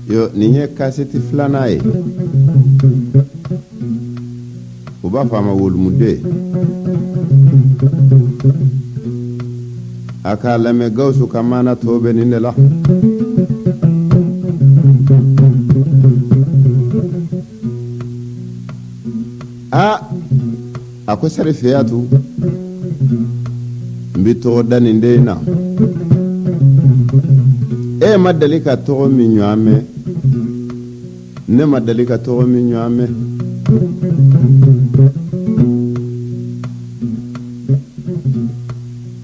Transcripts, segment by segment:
Yo, nin ye kasɛti filanan ye, u b'a fɔ a ma wolomuden. A k'a lamɛn, Gawusu ka maana tɔ bɛ nin de la. Aa, a ko Sarifiyatu, n bɛ tɔgɔ da nin den in na, e ma deli ka tɔgɔ min ɲɔgɔn mɛn, ne ma deli ka tɔgɔ min ɲɔgɔn mɛn.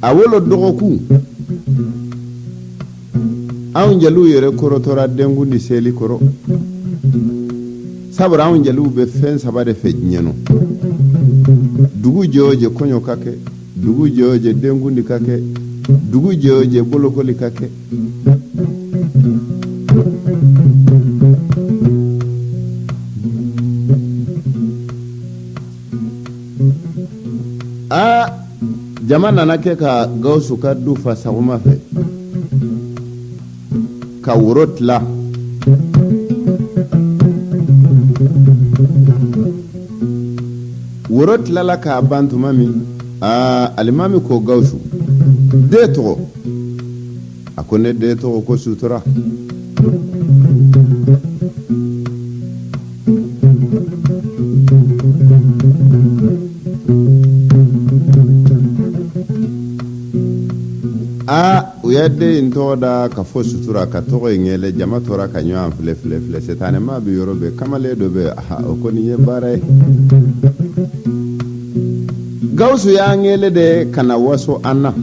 A wolo dɔgɔkun, anw jeliw yɛrɛ kɔrɔtɔra denkundi seli kɔrɔ, sabula anw jeliw bɛ fɛn saba de fɛ diɲɛ nɔ: dugu jɛ o jɛ kɔɲɔ ka kɛ, dugu jɛ o jɛ denkundi ka kɛ, dugu jɛ o jɛ bolokoli ka kɛ. Aa, jama nana kɛ ka Gawusu ka du fa sɔgɔma fɛ ka woro tila. Woro tilala k'a ban tuma min, aa, alimami ko Gawusu den tɔgɔ? A ko ne den tɔgɔ ko Sutura. Aa, u ye den in tɔgɔ da ka fɔ Sutura, ka tɔgɔ in yɛlɛ. Jama tora ka ɲɔgɔn filɛ filɛ filɛ. Setanɛma bɛ yɔrɔ bɛɛ, kamalen dɔ bɛ, o ko nin ye baara ye. Gawusu y'an wele de ka na waso an na.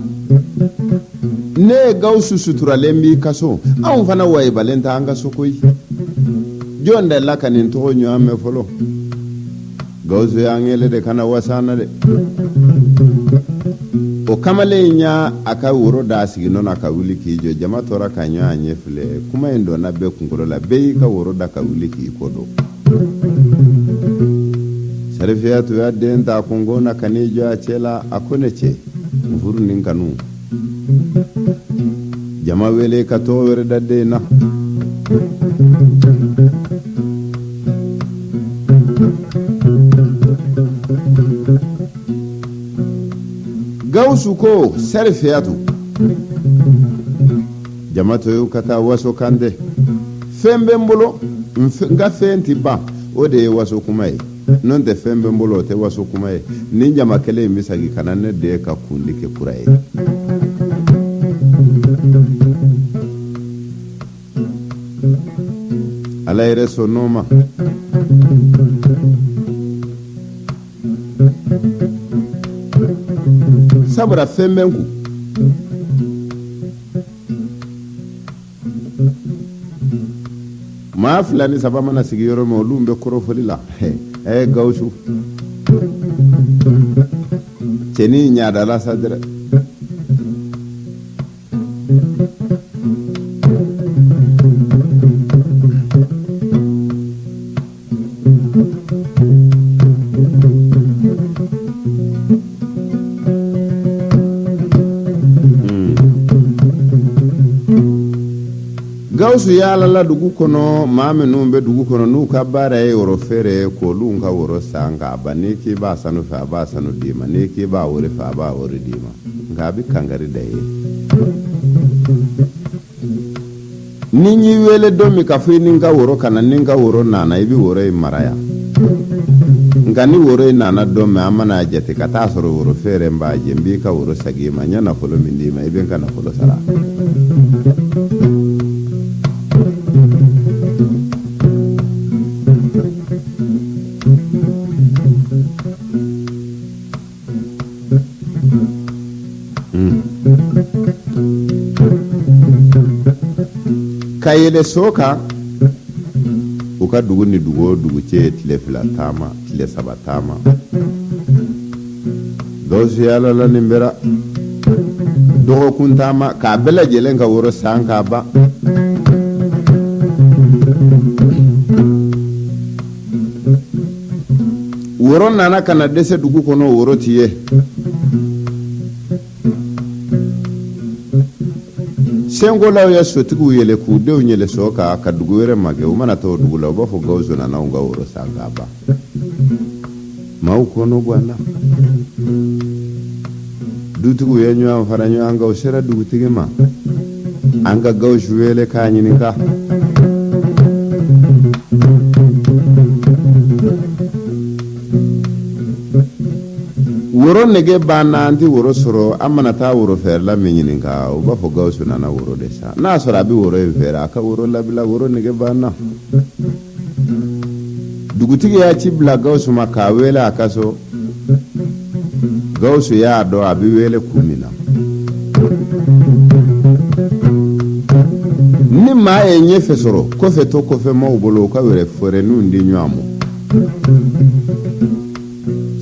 Ne ye Gawusu suturalen b'i ka so, anw fana wayibalen tɛ an ka so koyi. Jɔn delila ka nin tɔgɔ ɲɔgɔn mɛn fɔlɔ? Gawusu y'an wele de ka na wasa an na dɛ. O kamalen in y'a a ka woro da a siginɔ na ka wuli k'i jɔ. Jama tora ka ɲɔgɔn ɲɛ filɛ. Kuma in donna bɛɛ kunkolo la, bɛɛ y'i ka woro da ka wuli k'i kɔ don. Sarifiyatu y'a den ta kungo na ka n'i jɔ a cɛ la. A ko ne cɛ, n furu nin kanu, jama wele ka tɔgɔ wɛrɛ da den na. Gawusu ko Sarifiyatu, jama to y'u ka taa waso kan tɛ, fɛn bɛ n bolo, n ka fɛn tɛ ban, o de ye waso kuma ye. N'o tɛ, fɛn bɛ n bolo, o tɛ waso kuma ye. Nin jama kelen in bɛ segin ka na ne den ka kundi kɛ kura ye. Ala yɛrɛ sɔnn'o ma. Sabula fɛn bɛ n kun. Maa fila ni saba mana sigi yɔrɔ min, olu bɛ kɔrɔfɔli la. Ɛ Gawusu, cɛnin ɲadala sa dɛrɛ. Gawusu yaalala dugu kɔnɔ. Maa minnu bɛ dugu kɔnɔ n'u ka baara ye woro feere ye, k'olu ka woro san k'a ban. N'i k'i b'a sanu fɛ, a b'a sanu d'i ma. N'i k'i b'a wari fɛ, a b'a wari d'i ma, nka a bɛ kankari da i ye. Ni n y'i wele don min k'a fɔ i ni n ka woro ka na, ni n ka woro nana, i bɛ woro in mara yan. Nka ni woro in nana don min, an mana a jate ka taa sɔrɔ woro feere n b'a jɛ, n b'i ka woro segin i ma. N ye nafolo min d'i ma, i bɛ n ka nafolo sara. Ka yɛlɛ so kan, u ka dugu ni dugu o dugu cɛ ye tile 2 taama, tile 3 taama. Gawusu yaalala nin bɛɛ ra, dɔgɔkun taama, k'a bɛɛ lajɛlen ka woro san k'a ban. Woro nana ka na dɛsɛ dugu kɔnɔ, woro ti ye. Senkolaw ye sotigiw yɛlɛ k'u denw yɛlɛ so kan ka dugu wɛrɛ magɛn. U mana taa dugu la, u b'a fɔ Gawusu nana anw ka woro san k'a ban. Maaw kɔnɔ ganna. Dutigiw ye ɲɔgɔn fara ɲɔgɔn kan, u sera dugutigi ma. An ka Gawusu wele k'a ɲininka. Woro nege b'an na, an tɛ woro sɔrɔ. An mana taa woro feerela min ɲininka, u b'a fɔ Gawusu nana woro de san. N'a sɔrɔ a bɛ woro in feere, a ka woro labila, woro nege b'an na. Dugutigi y'a ci bila Gawusu ma k'a wele a ka so. Gawusu y'a dɔn a bɛ wele kun min na. Ni maa ye ɲɛfɛ sɔrɔ, kɔfɛ to kɔfɛ maaw bolo, u ka wɛrɛ fɛɛrɛninw di ɲɔgɔn ma,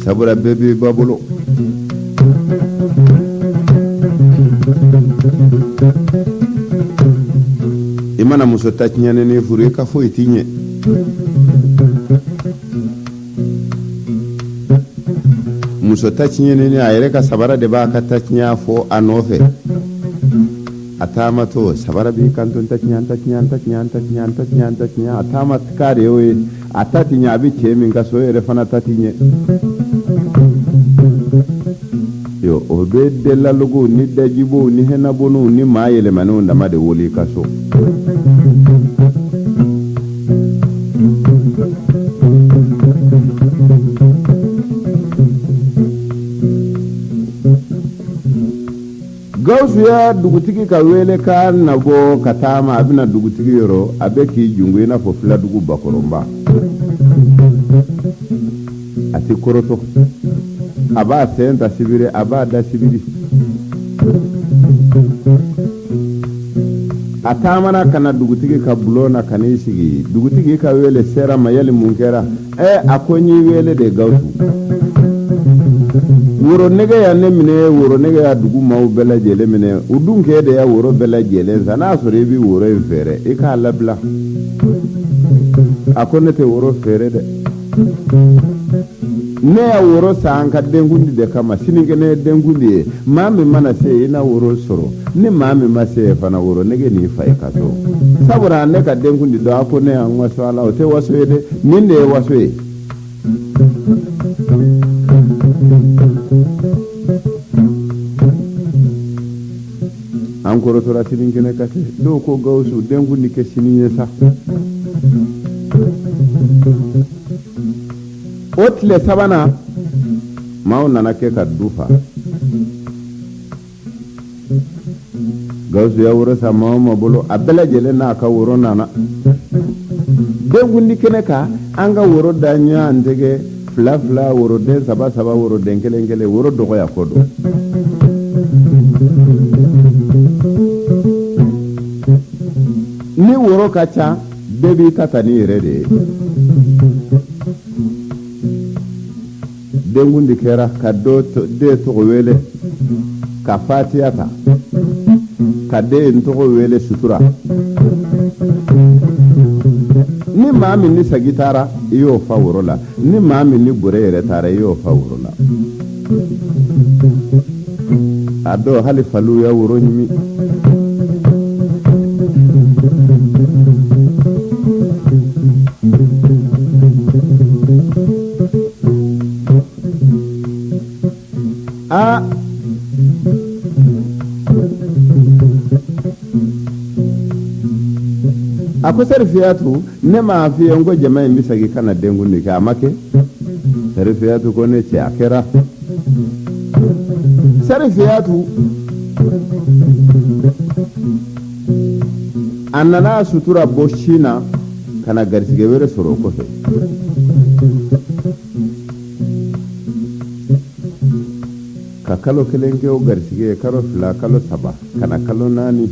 sabula bɛɛ b'i ba bolo. I mana muso ta tiɲɛnen furu, i ka foyi t'i ɲɛ. Muso ta tiɲɛnen, a yɛrɛ ka sabara de b'a ka ta tiɲɛ fɔ a nɔfɛ. A taamatɔ, sabara b'i kanto: n ta tiɲɛ, n ta tiɲɛ, n ta tiɲɛ, n ta tiɲɛ, n ta tiɲɛ, n ta tiɲɛ. A taama ka de y'o ye, a ta ti ɲɛ. A bɛ cɛ min ka so, o yɛrɛ fana ta ti ɲɛ. Yo, o bɛ delalogow ni dajibow ni hɛnabonw ni maa yɛlɛmanenw dama de wuli i ka so. Gawusu ya dugutigi ka wele k'a nabɔ ka taama, a bɛna dugutigi yɔrɔ, a bɛ k'i jungu i n'a fɔ filadugu bakɔrɔnba. A tɛ kɔrɔtɔ, a b'a sen ta sibiri, a b'a da sibiri. A taamana ka na dugutigi ka bulon na ka n'i sigi. Dugutigi ka wele sera ma: yali mun kɛra? Ɛ, a ko n y'i wele de Gawusu, woro nege ya ne minɛ, woro nege ya dugu maaw bɛɛ lajɛlen minɛ. U dun k'e de ya woro bɛɛ lajɛlen san. N'a sɔrɔ i bɛ woro in feere, i k'a labila. A ko ne tɛ woro feere dɛ, ne ya woro san ka denkundi de kama. Sinikɛnɛ ye denkundi ye. Maa min mana se, i na woro sɔrɔ. Ni maa min ma se fana, woro nege n'i fa i ka so, sabula ne ka denkundi dɔn. A ko ne y'an waso a la, o tɛ waso ye dɛ, nin de ye waso ye. An kɔrɔtɔra sinikɛnɛ ka se. Dɔw ko Gawusu, denkundi kɛ sini ye sa. O tile sabanan, maaw nana kɛ ka du fa. Gawusu ya woro san maa o maa bolo, a bɛɛ lajɛlen n'a ka woro nana denkundi kɛnɛ kan. An ka woro da ɲɔgɔn tɛgɛ fila fila, woroden saba saba, woroden kelen kelen, woro dɔgɔya ko don. Ni woro ka ca, bɛɛ b'i ta ta n'i yɛrɛ de ye. Denkundi kɛra ka den tɔgɔ wele, ka fatiya ta ka den tɔgɔ wele sutura. Ni maa min ni sagi taara, i y'o fa woro la. Ni maa min ni bɔrɛ yɛrɛ taara, i y'o fa woro la. A dɔw hali faliw ya woro ɲimi. Aa, a ko Sarifiyatu, ne m'a f'i ye n ko jama in bɛ segin ka na denkundi kɛ? A ma kɛ. Sarifiyatu ko ne cɛ, a kɛra. Sarifiyatu a nana sutura bɔ sin na ka na garisɛgɛ wɛrɛ sɔrɔ o kɔfɛ. Ka kalo kelen kɛ o garisɛgɛ ye, kalo 2, kalo 3, ka na kalo 4,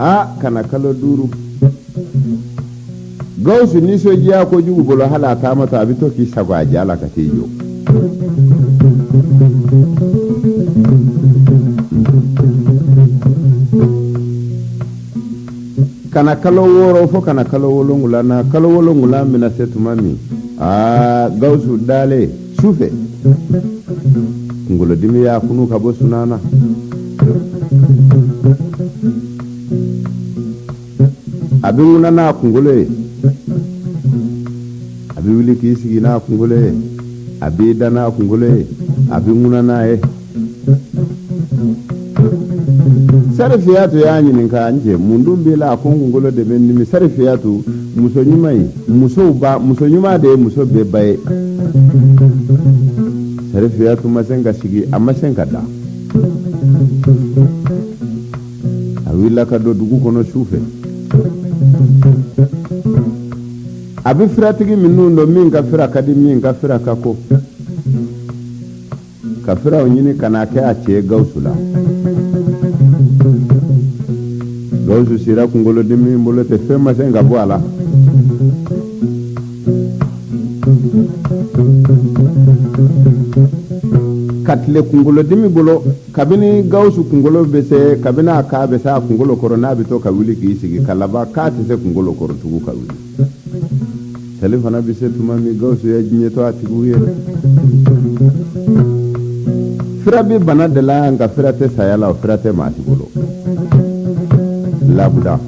a ka na kalo 5. Gawusu nisɔndiya kojugu bolo, hali a taamatɔ, a bɛ to k'i sago a ja la ka t'i jɔ. Ka na kalo 6 fo ka na kalo 7 na. Kalo 7 bɛna se tuma min, Aa, Gawusu dalen su fɛ, kunkolodimi y'a kunu ka bɔ sunaa na. A bɛ ŋuna n'a kunkolo ye, a bɛ wuli k'i sigi n'a kunkolo ye, a b'i da n'a kunkolo ye, a bɛ ŋuna n'a ye. Sarifiyatu y'a ɲininka, n cɛ, mun dun b'i la? A ko n kunkolo de bɛ n dimi. Sarifiyatu, muso ɲuman in, musow ba, muso ɲuman de ye muso bɛɛ ba ye. Sarifiyatu ma se ka sigi, a ma se ka da. A wulila ka don dugu kɔnɔ su fɛ. A bɛ firatigi minnu dɔn, min ka fira ka di, min ka fira ka ko, ka firaw ɲini ka n'a kɛ a cɛ Gawusu la. Gawusu sira kunkolodimi bolo tɛ, fɛn ma se ka bɔ a la. Ka tile kunkolodimi bolo, kabini Gawusu kunkolo bɛ se, kabini a k'a bɛ se a kunkolo kɔrɔ, n'a bɛ to ka wuli k'i sigi, ka laban k'a tɛ se kunkolo kɔrɔ tugun ka wuli. Sali fana bɛ se tuma min, Gawusu ye diɲɛ to a tigiw ye. Fira bɛ bana de la, nka fira tɛ saya la, o fira tɛ maa si bolo labuda.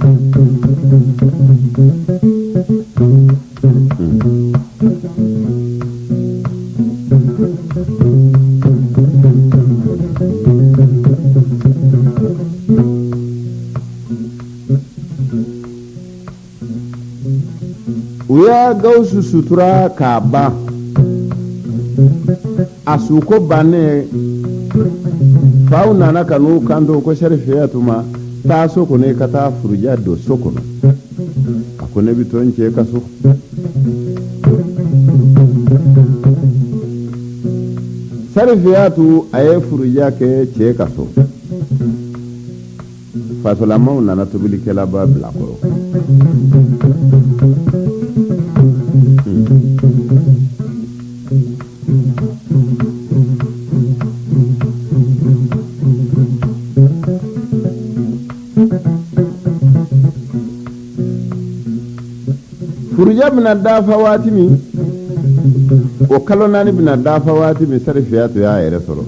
U y'a Gawusu sutura k'a ban. A suko bannen, faw nana ka n'u kanto ko Sarifiyatu ma taa so kɔnɔ, i ka taa furuja don so kɔnɔ. A ko ne bɛ to n cɛ ka so. Sarifiyatu, a ye furuja kɛ cɛ ka so. Fasolamaw nana tobilikɛlaba bila kɔrɔ. Furuja bɛna dafa waati min, o kalo 4 bɛna dafa waati min, Sarifiyatu y'a yɛrɛ sɔrɔ.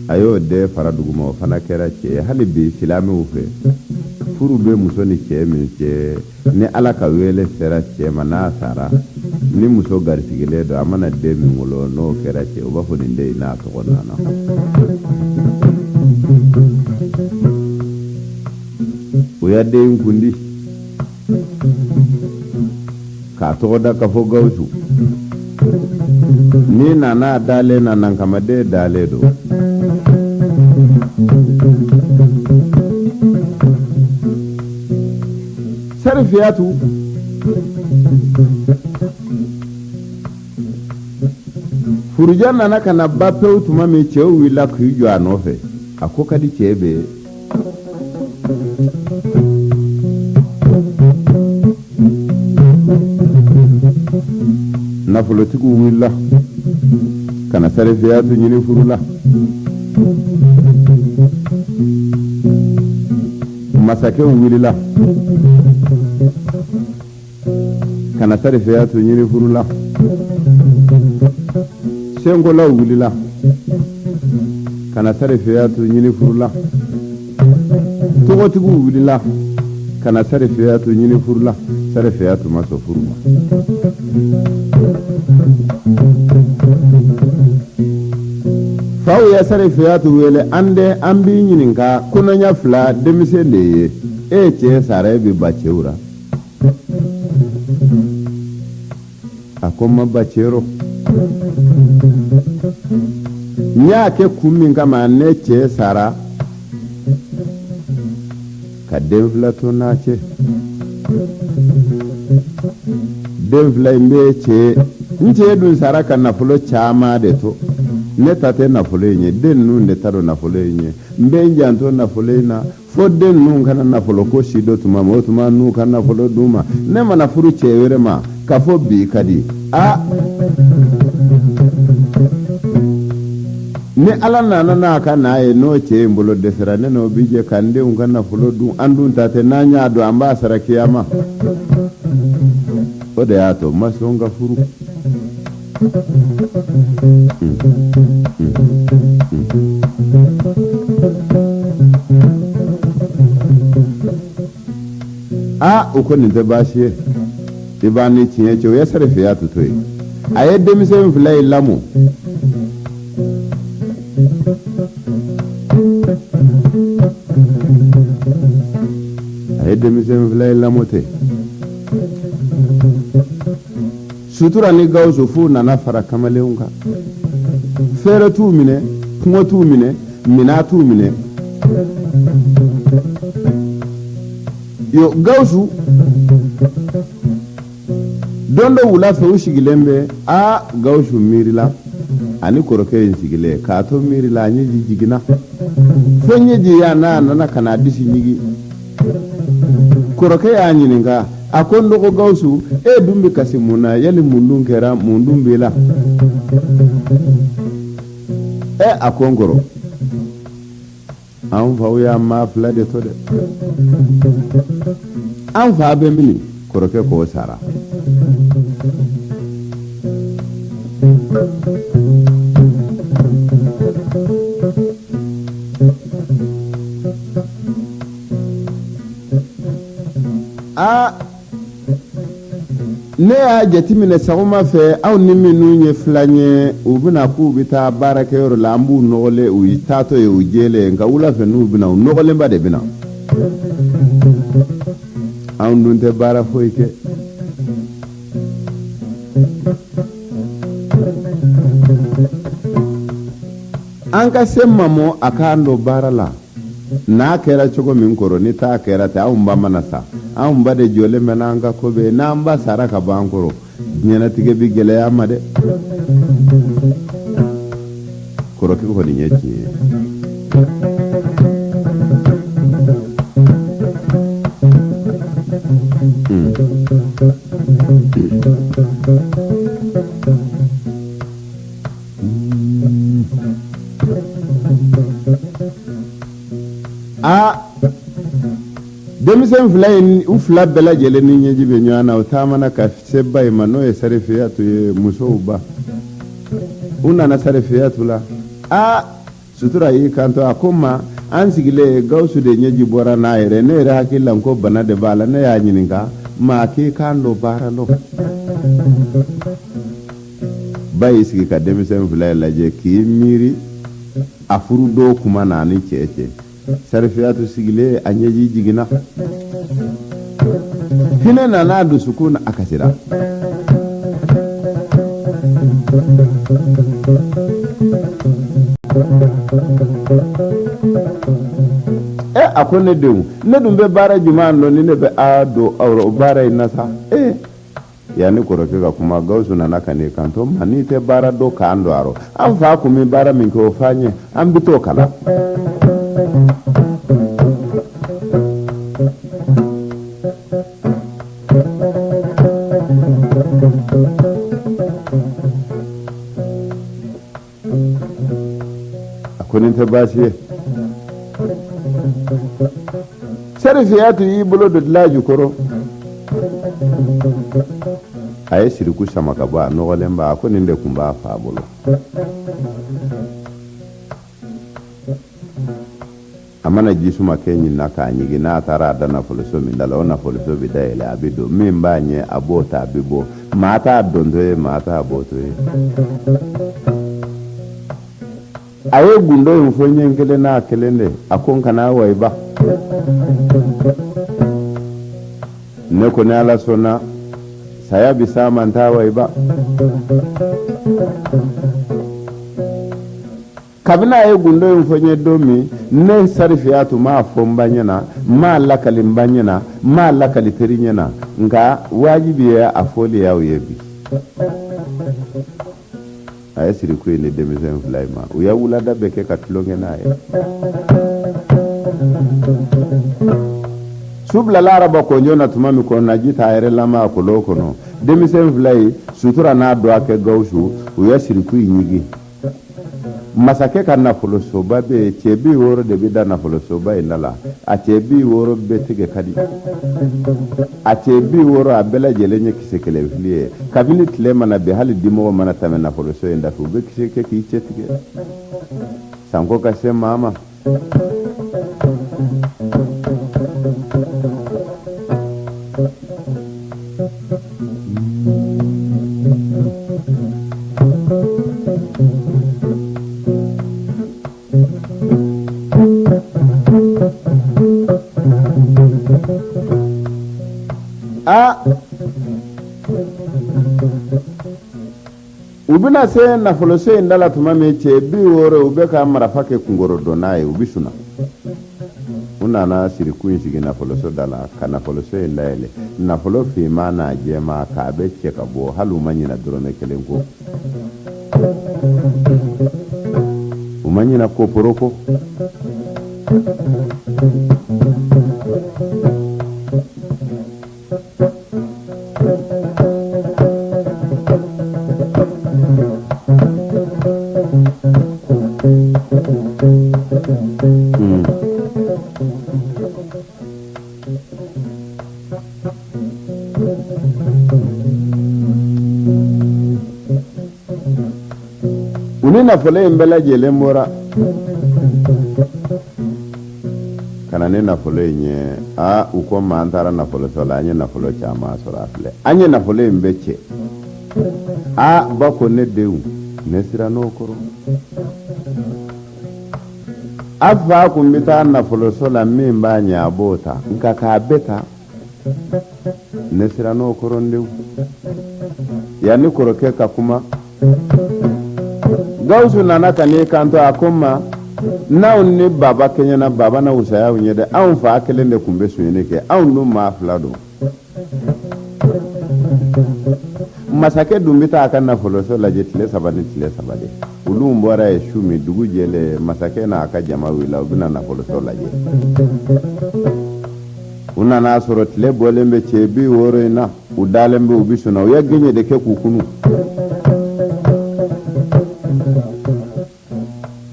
A y'o den fara duguma, o fana kɛra cɛ ye. Hali bi silamɛw fɛ, furu bɛ muso ni cɛ min cɛ, ni Ala ka wele sera cɛ ma, n'a sara ni muso garisigilen don, a mana den min wolo, n'o kɛra cɛ, u b'a fɔ nin den in n'a tɔgɔ nana. O ya den kundi k'a tɔgɔ da ka fɔ Gawusu. N'i nana a dalen na, nankamaden dalen don. Sarifiyatu furuja nana ka na ban pewu tuma min, cɛw wulila k'i jɔ a nɔfɛ. A ko ka di cɛ bɛɛ ye. Nafolotigiw wulila ka na Sarifiyatu ɲini furu la. Masakɛw wulila ka na Sarifiyatu ɲini furu la. Senkolaw wulila ka na Sarifiyatu ɲini furu la. Tɔgɔtigiw wulila ka na Sarifiyatu ɲini furu la. Sarifiyatu ma sɔn furu ma. Faw ye Sarifiyatu wele, an den, an b'i ɲininka, kɔnɔɲɛ 2 denmisɛn de ye e cɛ sara, e bɛ ban cɛw ra? A ko n ma ban cɛ rɔ. N y'a kɛ kun min kama, ne cɛ sara ka den 2 to n'a cɛ. Den 2 in bɛ cɛ, n cɛ dun sara ka nafolo caman de to. Ne ta tɛ nafolo in ye, den ninnu de ta don nafolo in ye. N bɛ n janto nafolo in na fo den ninnu ka na nafolo ko si dɔn tuma min, o tuma n'u ka nafolo d'u ma. Ne mana furu cɛ wɛrɛ ma k'a fɔ bi ka di a ni Ala nana n'a ka n'a ye, n'o cɛ in bolo dɛsɛra, ne n'o bi jɛ ka n denw ka nafolo dun. An dun ta tɛ, n'an y'a dun, an b'a sara kiyama. O de y'a to n ma sɔn ka furu. Aa, u ko nin tɛ baasi ye, i b'an ni tiɲɛ cɛ. O ye Sarifiyatu to yen, a ye denmisɛn fila in lamɔ. A ye denmisɛn fila in lamɔ ten. Sutura ni Gawusu f'u nana fara kamalenw kan. Fɛɛrɛ t'u minɛ, kɔngɔ t'u minɛ, minnɔgɔ t'u minɛ. Yo Gawusu, don dɔ wula fɛ, u sigilen bɛ. A Gawusu miirila, ani kɔrɔkɛ in sigilen k'a to miiri la, a ɲɛji jiginna fo ɲɛji y'a n'a nana ka na disi ɲigi. Kɔrɔkɛ y'a ɲininka, a ko: n dɔgɔ Gawusu, e dun bɛ kasi mun na? Yali mun dun kɛra? Mun dun b'i la? Ɛ, a ko: n kɔrɔ, an faw y'a maa fila de to dɛ. An fa bɛ mini? Kɔrɔkɛ k'o sara. Aa, ne y'a jateminɛ sɔgɔma fɛ, aw ni minnu ye filan ye, u bɛna k'u bɛ taa baarakɛyɔrɔ la, an b'u nɔgɔlen, u ye taatɔ ye, u jɛlen. Nka wula fɛ, n'u bɛna, u nɔgɔlenba de bɛna. Anw dun tɛ baara foyi kɛ. An ka se mamɔ, a k'an don baara la. N'a kɛra cogo min kɔrɔ, ni taa kɛra ten, anw ba mana sa, anw ba de jɔlen bɛ n'an ka ko bɛɛ. N'an ba sara ka ban kɔrɔ, diɲɛnatigɛ bɛ gɛlɛya ma dɛ. Kɔrɔkɛ kɔni ye tiɲɛ ye. Aa, denmisɛn fila in, u fila bɛɛ lajɛlen ni ɲɛji bɛ ɲɔgɔn na. U taamana ka se ba in ma, n'o ye Sarifiyatu ye, musow ba. U nana Sarifiyatu la. Aa, Sutura y'i kanto, a ko: ma, an sigilen, Gawusu de ɲɛji bɔra n'a yɛrɛ. Ne yɛrɛ hakili la ko bana de b'a la. Ne y'a ɲininka, maa k'i kan don baara lɔ. Ba y'i sigi ka denmisɛn fila in lajɛ k'i miiri a furu don kuma n'a ni cɛ cɛ. Sarifiyatu sigilen, a ɲɛji jiginna, hinɛ nana a dusukun na, a kasira. Ɛ, a ko: ne denw, ne dun bɛ baara jumɛn dɔn ni ne bɛ a don o baara in na sa? Ee, yanni kɔrɔkɛ ka kuma, Gawusu nana ka n'i kanto: ma, n'i tɛ baara dɔn k'an don a rɔ, an fa kun bɛ baara min kɛ, o f'an ye, an bɛ t'o kalan. A ko nin tɛ baasi ye. Sarifiyatu y'i bolo don dilan jukɔrɔ, a ye siriku sama ka bɔ, a nɔgɔlen ba. A ko nin de tun b'a fa bolo. A mana ji suma kɛ ɲin na k'a ɲigin, n'a taara a da nafoloso min da la, o nafoloso bɛ dayɛlɛ, a bɛ don. Min b'a ɲɛ, a b'o ta, a bɛ bɔ. Maa t'a dontɔ ye, maa t'a bɔtɔ ye. A ye gundo in fɔ n ye n kelen n'a kelen de. A ko n kana wayiba. Ne ko ni Ala sɔnna, saya bɛ s'a ma, n t'a wayiba. Kabini a ye gundo in fɔ n ye don min, ne Sarifiyatu m'a fɔ n ba ɲɛna, n m'a lakali n ba ɲɛna, n m'a lakali teri ɲɛna, nka wajibi ye a fɔli y'aw ye bi. A ye siriku in di denmisɛn fila in ma, u ye wulada bɛɛ kɛ ka tulonkɛ n'a ye. Su bilala araba kɔnjɔ na tuma min kɔnɔ, ji t'a yɛrɛ lama a kolon kɔnɔ. Denmisɛn fila in, Sutura n'a dɔgɔkɛ Gawusu, u ye siriku in ɲigin. Masakɛ ka nafolosoba bɛ yen, cɛ 60 de bɛ da nafolosoba in da la. A cɛ 60 bɛɛ tigɛ ka di. A cɛ 60, a bɛɛ lajɛlen ye kisɛ kelen fili ye. Kabini tile mana bin, hali dimɔgɔ mana tɛmɛ nafoloso in da fɛ, u bɛ kisɛ kɛ k'i cɛ tigɛ sanko ka se maa ma. A u bɛna se nafoloso in da la tuma min, cɛ 60, u bɛ ka marafa kɛ kunkɔrɔdonnan ye, u bɛ sunna. U nana siriku in sigi nafoloso da la ka nafoloso in dayɛlɛ. Nafolo finman n'a jɛman, k'a bɛɛ cɛ ka bɔ, hali u ma ɲina dɔrɔmɛ kelen kɔ, u ma ɲina koporo kɔ. U ni nafolo in bɛɛ lajɛlen bɔra ka na ni nafolo in ye. Aa, u ko ma, an taara nafoloso la, an ye nafolo caman sɔrɔ, a filɛ, an ye nafolo in bɛɛ cɛ. Aa, ba ko, ne denw, ne sirann'o kɔrɔ. A fa kun bɛ taa nafoloso la, min b'a ɲɛ, a b'o ta, nka k'a bɛɛ ta, ne sirann'o kɔrɔ, n denw. Yanni kɔrɔkɛ ka kuma, Gawusu nana ka n'i kanto, a ko ma, n'anw ni baba kɛɲɛna, baba na wusaya anw ye dɛ. Anw fa kelen de tun bɛ sonyɛni kɛ, anw dun maa fila don. Masakɛ dun bɛ taa a ka nafoloso lajɛ tile 3 ni tile 3 de. Olu bɔra yen su min, dugu jɛlen, masakɛ n'a ka jama wulila, u bɛna nafoloso lajɛ. U nana a sɔrɔ tile bɔlen bɛ cɛ 60 in na, u dalen bɛ, u bɛ sunna. U ye gɛɲɛ de kɛ k'u kunu.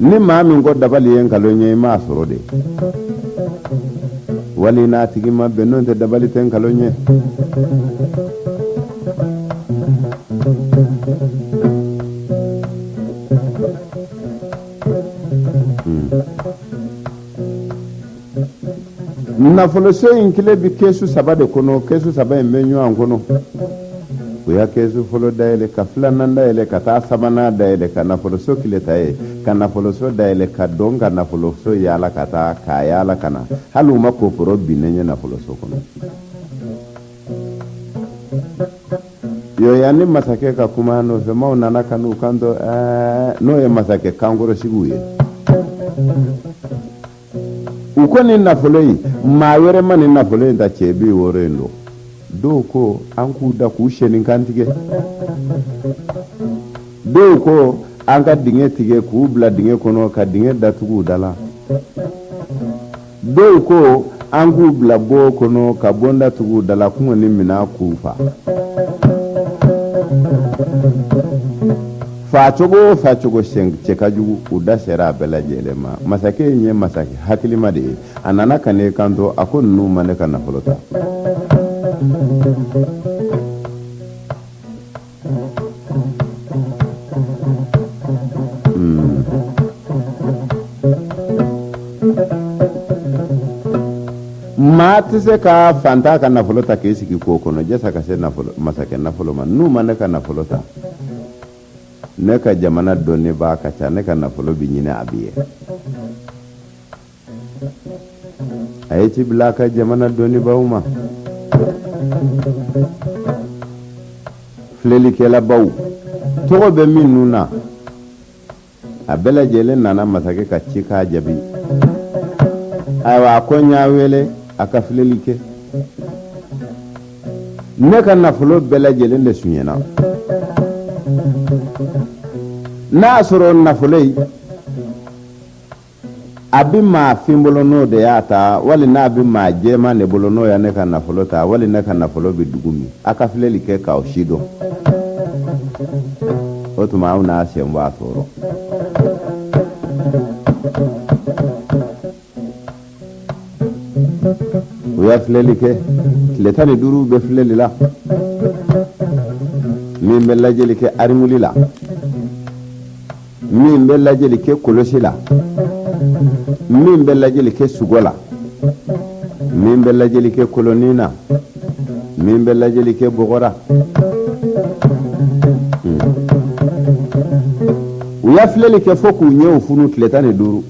Ni maa min ko dabali ye nkalon ye, i m'a sɔrɔ de, wali n'a tigi ma bɛn. N'o tɛ, dabali tɛ nkalon ye. Nafoloso in kile bɛ kɛsu 3 de kɔnɔ. Kɛsu 3 in bɛ ɲɔgɔn kɔnɔ. U ya kɛsu fɔlɔ dayɛlɛ, ka filanan dayɛlɛ, ka taa sabanan dayɛlɛ, ka nafoloso kile ta ye, ka nafoloso dayɛlɛ, ka don ka nafoloso yaala, ka taa k'a yaala ka na. Hali u ma koporo binnen ye nafoloso kɔnɔ. Yo, yanni masakɛ ka kuma nɔfɛ maaw nana ka n'u kanto, ɛɛ, n'o ye masakɛ kankɔrɔsigiw ye. U ko nin nafolo in, maa wɛrɛ ma nin nafolo in ta, cɛ 60 in don. Dɔw ko an k'u da k'u senni kantigɛ, dɔw ko an ka dingɛ tigɛ k'u bila dingɛ kɔnɔ, ka dingɛ datugu u da la, dɔw ko an k'u bila bon kɔnɔ, ka bon datugu u da la, kɔngɔ ni minnɔgɔ k'u fa. Faacogo o faacogo cɛ ka jugu, u da sera a bɛɛ lajɛlen ma. Masakɛ in ye masakɛ hakilima de ye. A nana ka n'i kanto, a ko ninnu ma ne ka nafolo ta. Maa tɛ se ka fantan ka nafolo ta k'i sigi k'o kɔnɔ jasa ka se masakɛ nafolo ma. N'u ma ne ka nafolo ta, ne ka jamana dɔnnibaa ka ca, ne ka nafolo bɛ ɲini, a bɛ ye. A ye ci bila a ka jamana dɔnnibaaw ma, filɛlikɛlabaw tɔgɔ bɛ minnu na. A bɛɛ lajɛlen nana masakɛ ka cikan jaabi. Ayiwa, a ko n y'a wele a ka filɛli kɛ, ne ka nafolo bɛɛ lajɛlen de sunyɛna. N'a y'a sɔrɔ nafolo in a bɛ maa fin bolo, n'o de y'a ta, wali n'a bɛ maa jɛman de bolo, n'o ya ne ka nafolo ta, wali ne ka nafolo bɛ dugu min, a ka filɛli kɛ k'aw si dɔn. O tuma aw n'a sen bɔ a tɔɔrɔ. U y'a filɛli kɛ tile 15 bɛ filɛli la min bɛ lajɛli kɛ arimuli la min bɛ lajɛli kɛ kolosi la min bɛ lajɛli kɛ sugo la min bɛ lajɛli kɛ kolonin na min bɛ lajɛli kɛ bɔgɔ ra u y'a filɛli kɛ fo k'u ɲɛw funu tile 15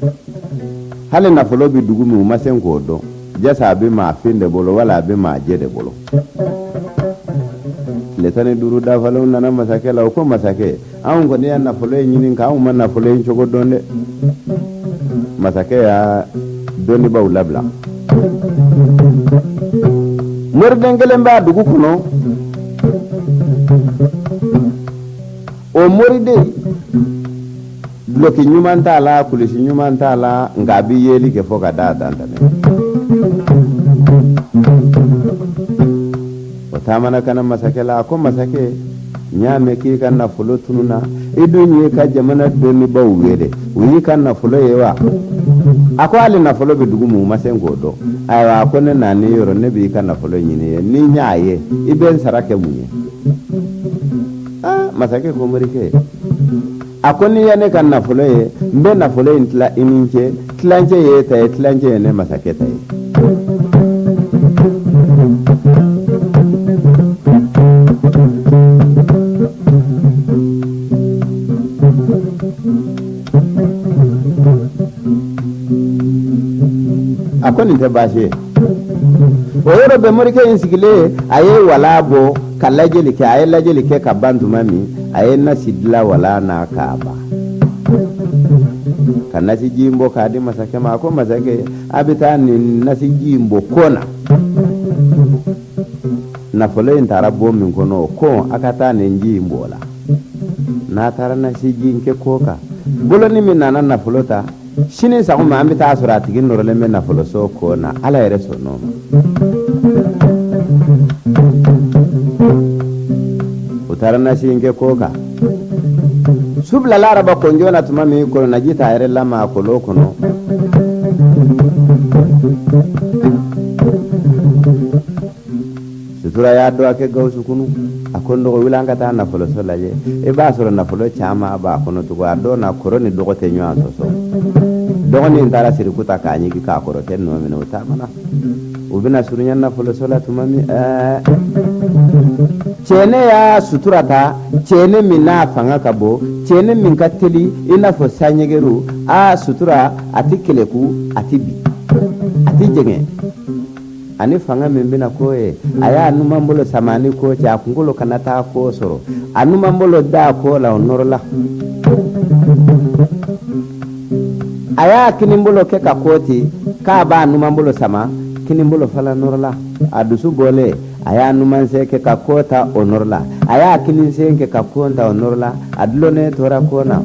hali nafolo bɛ dugu min u ma se k'o dɔn jasa a bɛ maa fin de bolo wala a bɛ maa jɛ de bolo tile 15 dafalenw nana masakɛ la o ko masakɛ anw kɔni ya nafolo in ɲini nka anw ma nafolo in cogo dɔn dɛ masakɛ y'a dɔnnibaaw labila moriden kelen b'a dugu kɔnɔ o moriden duloki ɲuman t'a la kulisi ɲuman t'a la nka a bɛ yeli kɛ fo ka da dan tɛmɛ o taamana ka na masakɛ la a ko masakɛ n y'a mɛn k'i ka nafolo tununna i dun y'i ka jamana dɔnnibaw wele u y'i ka nafolo ye wa a ko hali nafolo bɛ dugu min u ma se k'o dɔn ayiwa a ko ne nan'i yɔrɔ ne b'i ka nafolo ɲini ye ni n y'a ye i bɛ n sara kɛ mun ye aa masakɛ ko morikɛ a ko n'i ye ne ka nafolo ye n bɛ nafolo in tila i ni n cɛ tilancɛ ye e ta ye tilancɛ ye ne masakɛ ta ye a ko nin tɛ baasi ye o yɔrɔ bɛɛ morikɛ in sigilen a ye wala bɔ ka lajɛli kɛ a ye lajɛli kɛ ka ban tuma min a ye nasi dilan wala na k'a ban ka nasiji in bɔ k'a di masakɛ ma a ko masakɛ a bɛ taa nin nasiji in bɔ kon na nafolo in taara bon min kɔnɔ o kon a ka taa nin ji in bɔ la n'a taara nasiji in kɛ ko kan bolonin min nana nafolo ta sini sɔgɔma an bɛ taa sɔrɔ a tigi nɔrɔlen bɛ nafoloso kon na ala yɛrɛ sɔnn'o ma u taara nasi in kɛ ko kan su bilala araba kɔnjɔ na tuma min kɔlɔnnaji t'a yɛrɛ lama kolon kɔnɔ sutura y'a dɔn a kɛ gawusu kunu a ko n dɔgɔ wuli an ka taa nafoloso lajɛ i b'a sɔrɔ nafolo caman b'a kɔnɔ tugun a dɔn na kɔrɔ ni dɔgɔ tɛ ɲɔgɔn sɔsɔ dɔgɔnin taara siriku ta k'a ɲigin k'a kɔrɔkɛ nɔ minɛ o taamana u bɛna surunya nafoloso la tuma min ɛɛ cɛnɛ y'a sutura ta cɛnɛ min n'a fanga ka bon cɛnɛ min ka teli i n'a fɔ sanɲɛgɛru a sutura a tɛ keleku a tɛ bin a tɛ jɛngɛ ani fanga min bɛna ko ye a y'a numanbolo sama ni ko cɛ a kunkolo kana taa ko sɔrɔ a numanbolo da ko la o nɔrɔla a y'a kinibolo kɛ ka ko ten k'a b'a numanbolo sama kinibolo fana nɔrɔla a dusu bɔlen a y'a numansen kɛ ka ko ta o nɔrɔla a y'a kininsen kɛ ka ko ta o nɔrɔla a dulonnen tora ko na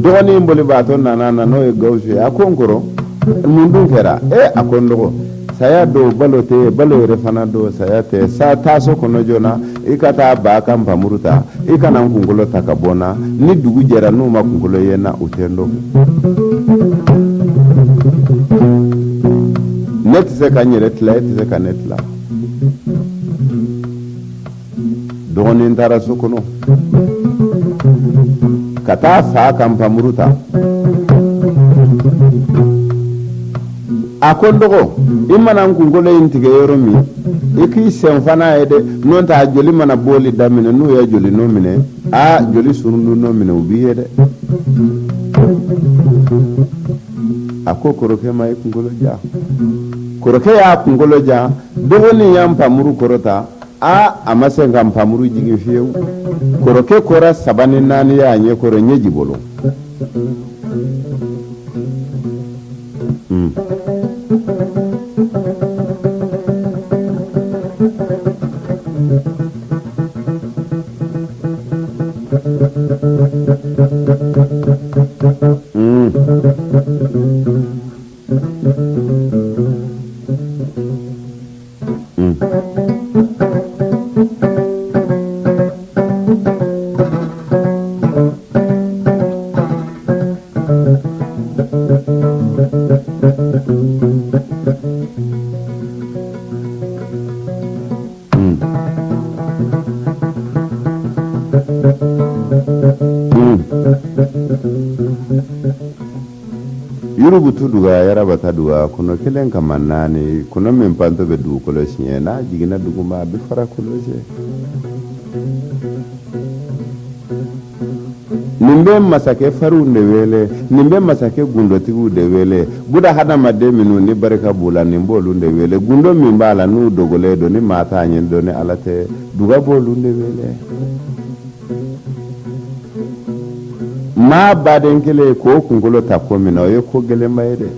dɔgɔnin bolibaatɔ nana na n'o ye gawusu ye a ko n kɔrɔ mun dun kɛra e a ko n dɔgɔ saya don balo tɛ balo yɛrɛ fana don saya tɛ sa taa so kɔnɔ joona i ka taa ba ka npamuru ta i ka na n kunkolo ta ka bɔ n na ni dugu jɛra n'u ma kunkolo ye n na u tɛ n dɔn ne tɛ se ka n yɛrɛ tila e tɛ se ka ne tila dɔgɔnin taara so kɔnɔ ka taa fa ka npamuru ta a ko n dɔgɔ i mana n kunkolo in tigɛ yɔrɔ min i k'i sen fa n'a ye dɛ n'o tɛ a joli mana bɔli daminɛ n'u ye joli nɔ minɛ aa joli surundu nɔ minɛ u b'i ye dɛ a ko kɔrɔkɛ ma i kunkolo jan kɔrɔkɛ y'a kunkolo jan dɔgɔnin y'a npamuru kɔrɔta aa a ma se ka npamuru jigin fiyewu kɔrɔkɛ kora saba ni naani y'a ɲɛ kɔrɔ ɲɛji bolo Yurubutu duga yarabata duga kɔnɔ kelen kama naani kɔnɔ min pantɔ bɛ dugukolo siɲɛ n'a jiginna duguma a bɛ fara kolo cɛ nin bɛ masakɛ farinw de wele nin bɛ masakɛ gundotigiw de wele buda hadamaden minnu ni barika b'u la nin b'olu de wele gundo min b'a la n'u dogolen don ni maa t'a ɲɛ dɔn ni ala tɛ duga b'olu de wele maa baden kelen k'o kunkolo ta ko min na o ye ko gɛlɛnba ye dɛ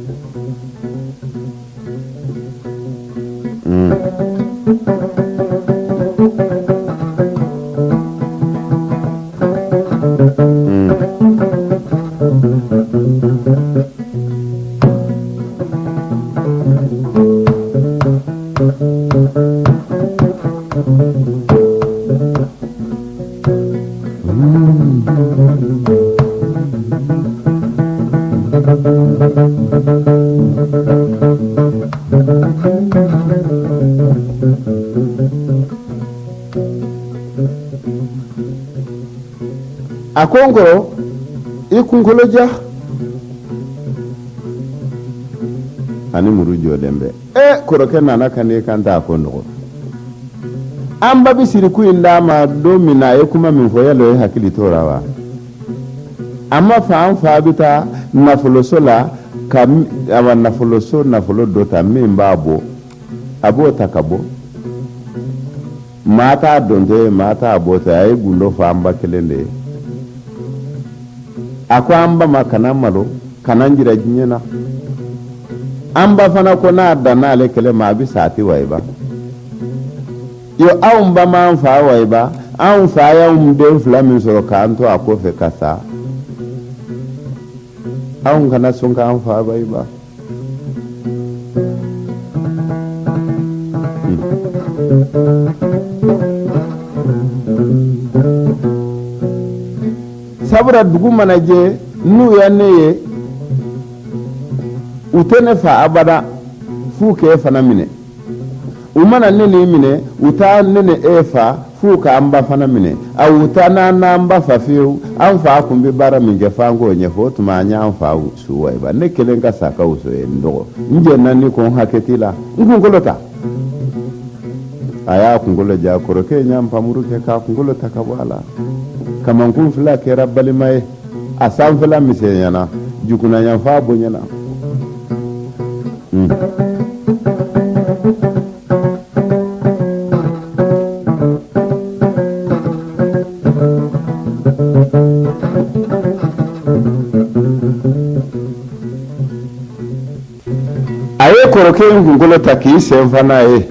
A ko n kɔrɔ i kunkolo ja ani muru jɔlen bɛ e kɔrɔkɛ nana ka n'i kan ta a ko n dɔgɔ an ba bɛ siriku in d'a ma don min na a ye kuma min fɔ yala o ye hakili t'o la wa a ma fa an fa bɛ taa nafoloso la ka awa nafoloso nafolo dɔ ta min b'a bɔ a b'o ta ka bɔ maa t'a dontɔ ye maa t'a bɔtɔ ye a ye gundo fɔ an ba kelen de ye a ko an ba ma kana malo kana n jira diɲɛ na an ba fana ko n'a danna ale kelen ma a bɛ sa a tɛ wayiba yo anw ba m'an fa wayiba anw fa y'anw den fila min sɔrɔ k'an to a kɔfɛ ka sa anw kana sɔn k'an fa wayiba Sabula dugu mana jɛ n'u ya ne ye u tɛ ne fa abada f'u k'e fana minɛ u mana ne n'i minɛ u taa ne ni e fa f'u k'an ba fana minɛ a u taa n'an n'an ba fa fiyewu an fa kun bɛ baara min kɛ f'an k'o ɲɛfɔ o tuma an y'an fa su wayiba ne kelen ka sa ka wusa ye n dɔgɔ n jɛnna ni ko n hakɛ t'i la n kunkolo ta a y'a kunkolo ja kɔrɔkɛ ye ɲanpamuru kɛ k'a kunkolo ta ka bɔ a la kamankun fila kɛra balima ye a sanfɛla misɛnyana jukunnayanfan bonyana A ye kɔrɔkɛ in kunkolo ta k'i sen fa n'a ye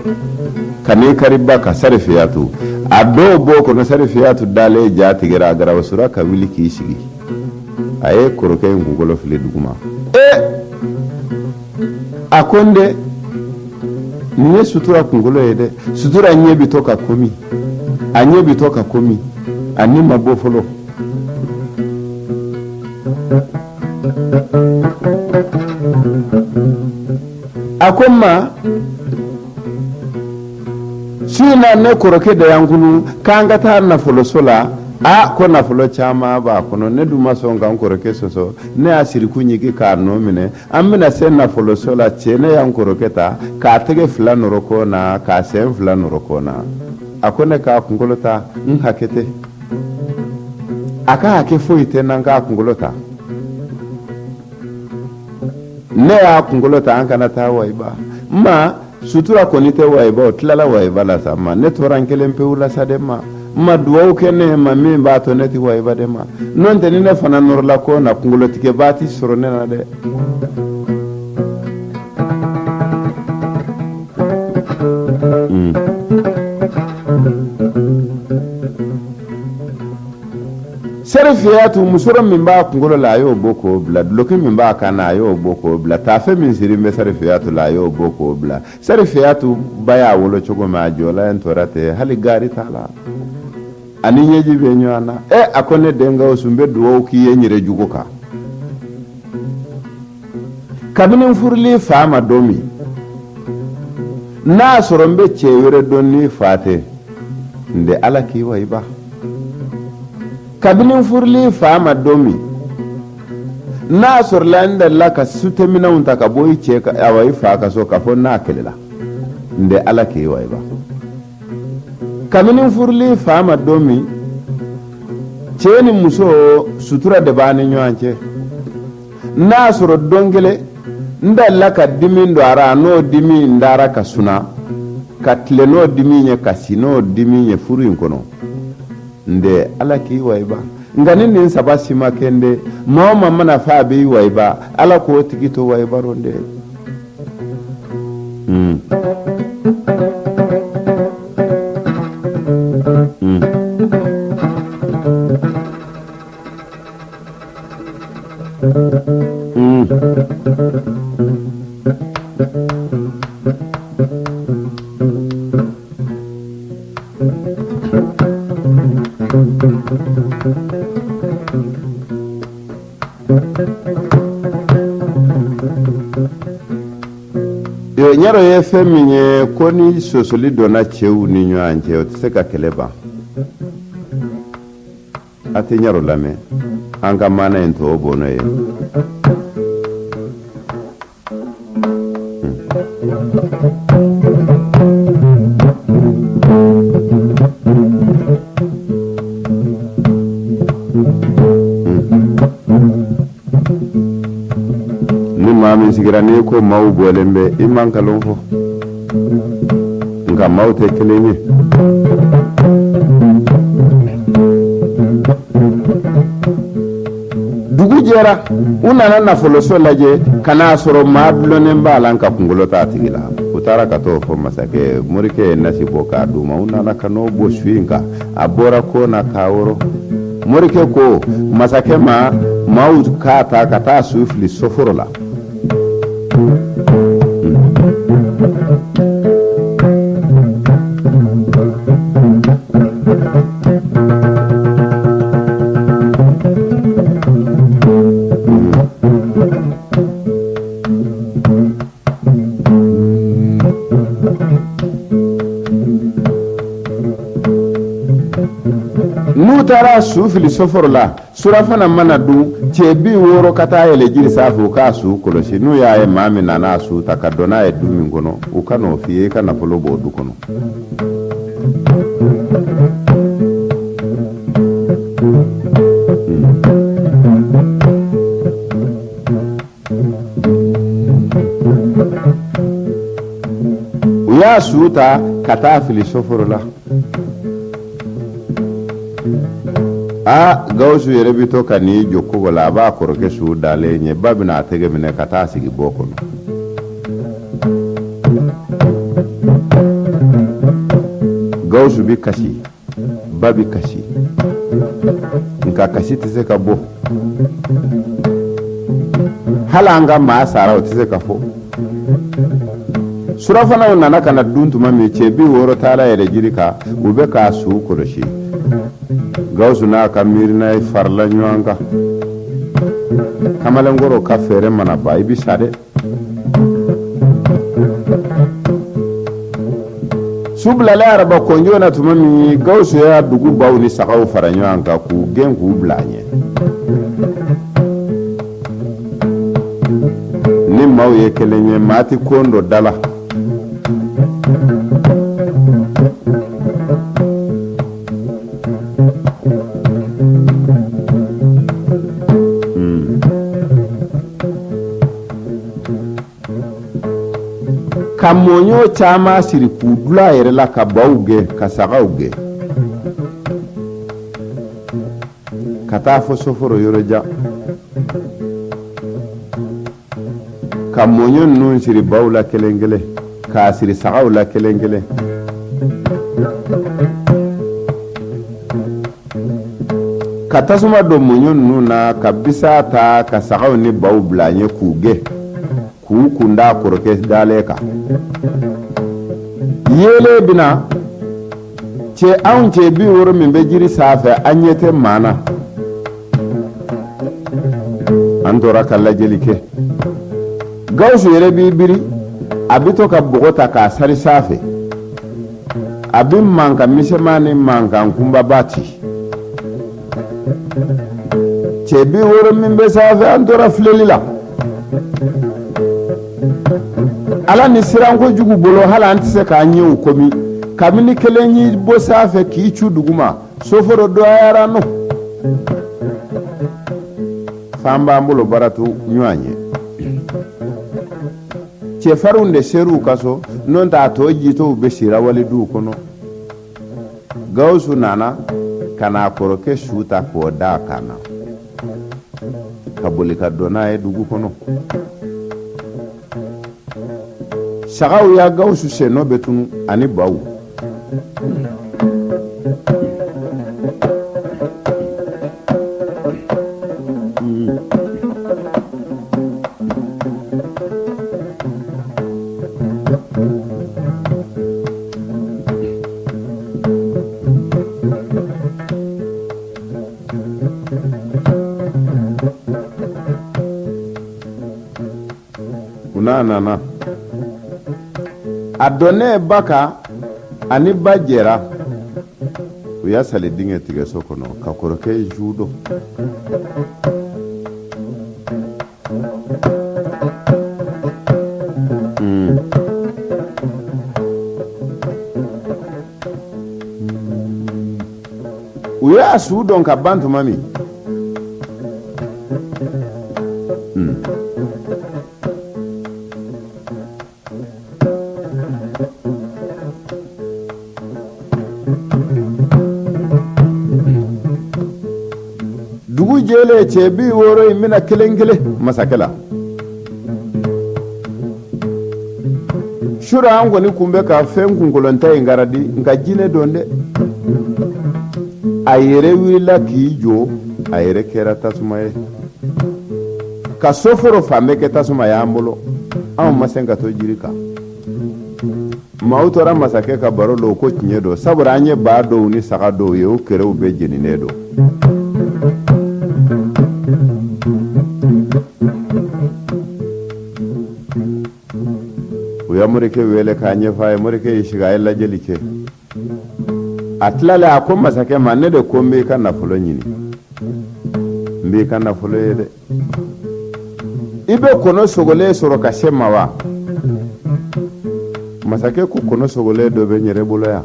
ka n'i kari ba kan sarifiyatu a dɔw b'o kɔnɔ sarifiyatu dalen ja tigɛra a garawusura ka wuli k'i sigi a ye kɔrɔkɛ in kunkolo fili duguma ee a ko n den nin ye sutura kunkolo ye dɛ sutura ɲɛ bɛ to ka komi a ɲɛ bɛ to ka komi a ni ma bɔ fɔlɔ A ko n ma su in na ne kɔrɔkɛ de y'an kunu k'an ka taa nafoloso la a ko nafolo caman b'a kɔnɔ ne dun ma sɔn ka n kɔrɔkɛ sɔsɔ ne y'a siriku ɲigi k'a nɔ minɛ an bɛna se nafoloso la cɛ ne y'an kɔrɔkɛ ta k'a tɛgɛ fila nɔrɔ kɔ na k'a sen fila nɔrɔ kɔ na a ko ne k'a kunkolo ta n hakɛ tɛ a ka hakɛ foyi tɛ n na n k'a kunkolo ta ne y'a kunkolo ta an kana taa wayiba n ma sutura kɔni tɛ wayiba o tilala wayiba la sa ma ne tora n kelen pewu la sa dɛ ma n ma duwawu kɛ ne ma min b'a to ne tɛ wayiba dɛ ma n'o tɛ ni ne fana nɔrɔla ko na kunkolotigɛbaa ti sɔrɔ ne na dɛ Serifiyatu musɔrɔ min b'a kunkolo la a y'o bɔ k'o bila duloki min b'a kan na a y'o bɔ k'o bila taafe min siri bɛ serifiyatu la a y'o bɔ k'o bila serifiyatu ba y'a wolo cogo min a jɔla yen tora ten hali gaari t'a la ani ɲɛji bɛ ɲɔgɔn na e a ko ne den gawusu n bɛ dugawu k'i ye n yɛrɛ jugu kan kabini n furuli fa ma don min n'a sɔrɔ n bɛ cɛ wɛrɛ dɔn n'i fa tɛ n de ala k'i wayiba Kabini n furuli fa ma don min, n'a sɔrɔla n delila ka suteminɛnw ta ka bɔ i cɛ ka, awa, i fa ka so k'a fɔ n'a kɛlɛla n de, Ala k'e wayiba. Kabini n furuli fa ma don min, cɛ ni muso sutura de b'an ni ɲɔgɔn cɛ. N'a sɔrɔ don kelen n delila ka dimi don a ra, n'o dimi n dara ka suna ka tile n'o dimi ye, ka si n'o dimi ye furu in kɔnɔ, n de, Ala k'i wayiba. Nka ni nin saba si ma kɛ, n de, maa o maa mana fɔ a b'i wayiba, Ala k'o tigi to wayiba rɔ, n de. Ɲɛrɔ ye fɛn min ye ko ni sosoli donna cɛw ni ɲɔgɔn cɛ, o tɛ se ka kɛlɛ ban. A tɛ ɲɛrɔ lamɛn, an ka maana in tɔ bɔ n'o ye. Ni maa min sigira n'i ko maaw bɔlen bɛ, i man nkalon fɔ, nka maaw tɛ kelen ye. Dugu jɛra, u nana nafoloso lajɛ ka n'a sɔrɔ maa dulonnen b'a la, nka kunkolo t'a tigi la. U taara ka t'o fɔ masakɛ. Morikɛ ye nasi bɔ k'a d'u ma. U nana ka n'o bɔ su in kan, a bɔra ko na k'a wɔrɔ. Morikɛ ko masakɛ ma, maaw k'a ta ka taa su fili soforo la. N'u taara su fili soforo la, surafana mana dun, cɛ 60 ka taa yɛlɛ jiri sanfɛ, u k'a su kɔlɔsi. N'u y'a ye maa min nana a su ta ka don n'a ye du min kɔnɔ, u ka n'o f'i ye, i ka nafolo b'o du kɔnɔ. U y'a su ta ka taa fili soforo la. Aa, Gawusu yɛrɛ bɛ to ka n'i jɔ kogo la, a b'a kɔrɔkɛ su dalen ye. Ba bɛna a tɛgɛ minɛ ka taa sigi bɔ kɔnɔ. Gawusu bɛ kasi, ba bɛ kasi, nka kasi tɛ se ka bɔ. Hali an ka maa sara, o tɛ se ka fɔ. Surafanaw nana ka na dun tuma min, cɛ 60 taara yɛlɛ jiri kan, u bɛ k'a su kɔlɔsi. Gawusu n'a ka miirina ye farila ɲɔgɔn kan. Kamalenkɔrɔ ka fɛɛrɛ mana ban, i bɛ sa dɛ. Su bilalen araba kɔnjo na tuma min, Gawusu y'a dugu baw ni sagaw fara ɲɔgɔn kan k'u gɛn k'u bila a ɲɛ. Ni maaw ye kelen ye, maa tɛ kon dɔ da la. Ka mɔɲɔ caman siri k'u dulon a yɛrɛ la, ka baw gɛn, ka sagaw gɛn, ka taa fo soforo yɔrɔ jan, ka mɔɲɔ ninnu siri baw la kelen kelen, k'a siri sagaw la kelen kelen, ka tasuma don mɔɲɔ ninnu na, ka bisa ta ka sagaw ni baw bila a ɲɛ k'u gɛn, k'u kun da kɔrɔkɛ dalen kan. Yeelen bɛna cɛ, anw cɛ 60 min bɛ jiri sanfɛ, an ɲɛ tɛ maa na. An tora ka lajɛli kɛ. Gawusu yɛrɛ b'i biri, a bɛ to ka bɔgɔ ta k'a sari sanfɛ, a bɛ mankan misɛnman ni mankan kunbaba ci. Cɛ 60 min bɛ sanfɛ, an tora filɛli la. Ala ni siran kojugu bolo, hali an tɛ se k'an ɲɛw komi. Kabini kelen y'i bɔ sanfɛ k'i cu duguma, soforo dɔgɔyara nɔ. F'an b'an bolo baratu ɲɔgɔn ye. Cɛfarinw de ser'u ka so, n'o tɛ a tɔ jitɔw bɛ sira wali duw kɔnɔ. Gawusu nana ka n'a kɔrɔkɛ su ta k'o da a kan na, ka boli ka don n'a ye dugu kɔnɔ. Sagaw ya Gawusu sennɔ bɛ tunu ani baw. U n'a nana a donnen ba kan, ani ba jɛra, u y'a sali dingɛ tigɛ so kɔnɔ ka kɔrɔkɛ su don. U y'a su don ka ban tuma min, dugu jɛlen, cɛ 60 in bɛna kelen kelen masakɛ la. Sura an kɔni kun bɛ ka fɛn kunkolonta in garadi, nka jinɛ don dɛ. A yɛrɛ wulila k'i jɔ, a yɛrɛ kɛra tasuma ye ka soforo fan bɛɛ kɛ tasuma y'an bolo. Anw ma se ka to jiri kan. Maaw tora masakɛ ka baro la, o ko tiɲɛ don, sabula an ye ba dɔw ni saga dɔw ye, o kerew bɛɛ jeninen don. U ya morikɛ wele k'a ɲɛfɔ a ye. Morikɛ y'i sigi, a ye lajɛli kɛ. A tilalen, a ko masakɛ ma: ne de ko n b'i ka nafolo ɲini, n b'i ka nafolo ye dɛ. I bɛ kɔnɔ sogolen sɔrɔ ka se ma wa? Masakɛ ko kɔnɔ sogolen dɔ bɛ n yɛrɛ bolo yan.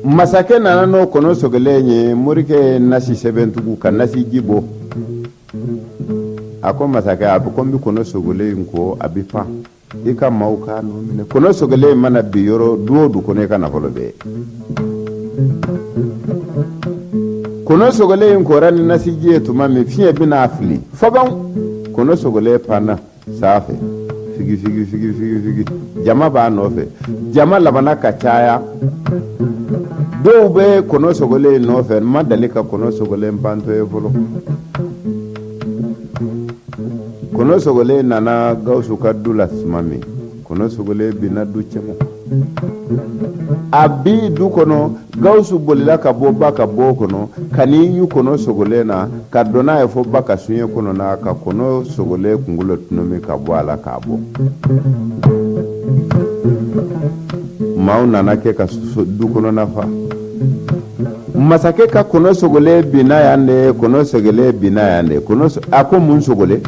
Masakɛ nana n'o kɔnɔ sogolen ye. Morikɛ ye nasi sɛbɛn tugun ka nasi ji bɔ. A ko masakɛ, a bɛ ko n bɛ kɔnɔ sogolen in ko, a bɛ pan, i ka maaw k'a nɔ minɛ. Kɔnɔ sogolen in mana bin yɔrɔ du o du kɔnɔ, i ka nafolo bɛɛ ye. Kɔnɔ sogolen in kora ni nasiji ye tuma min, fiɲɛ bɛna a fili faban, kɔnɔ sogolen panna sanfɛ figi figi figi figi figi. Jama b'a nɔfɛ, jama labanna ka caya, dɔw bɛ kɔnɔ sogolen in nɔfɛ. N ma deli ka kɔnɔ sogolen pantɔ ye fɔlɔ. Kɔnɔ sogolen nana Gawusu ka du la tuma min, kɔnɔ sogolen binna du cɛma. A bi du kɔnɔ, Gawusu bolila ka bɔ ba ka bon kɔnɔ ka n'i ɲu kɔnɔ sogolen na, ka don n'a ye fo ba ka soɲɛ kɔnɔ na, ka kɔnɔ sogolen kunkolo tɔnɔmi ka bɔ a la k'a bɔ. Maaw nana kɛ ka du kɔnɔna fa. Masakɛ ka kɔnɔ sogolen binna yan de, kɔnɔ sogolen binna yan de. Kɔnɔ a ko mun sogolen?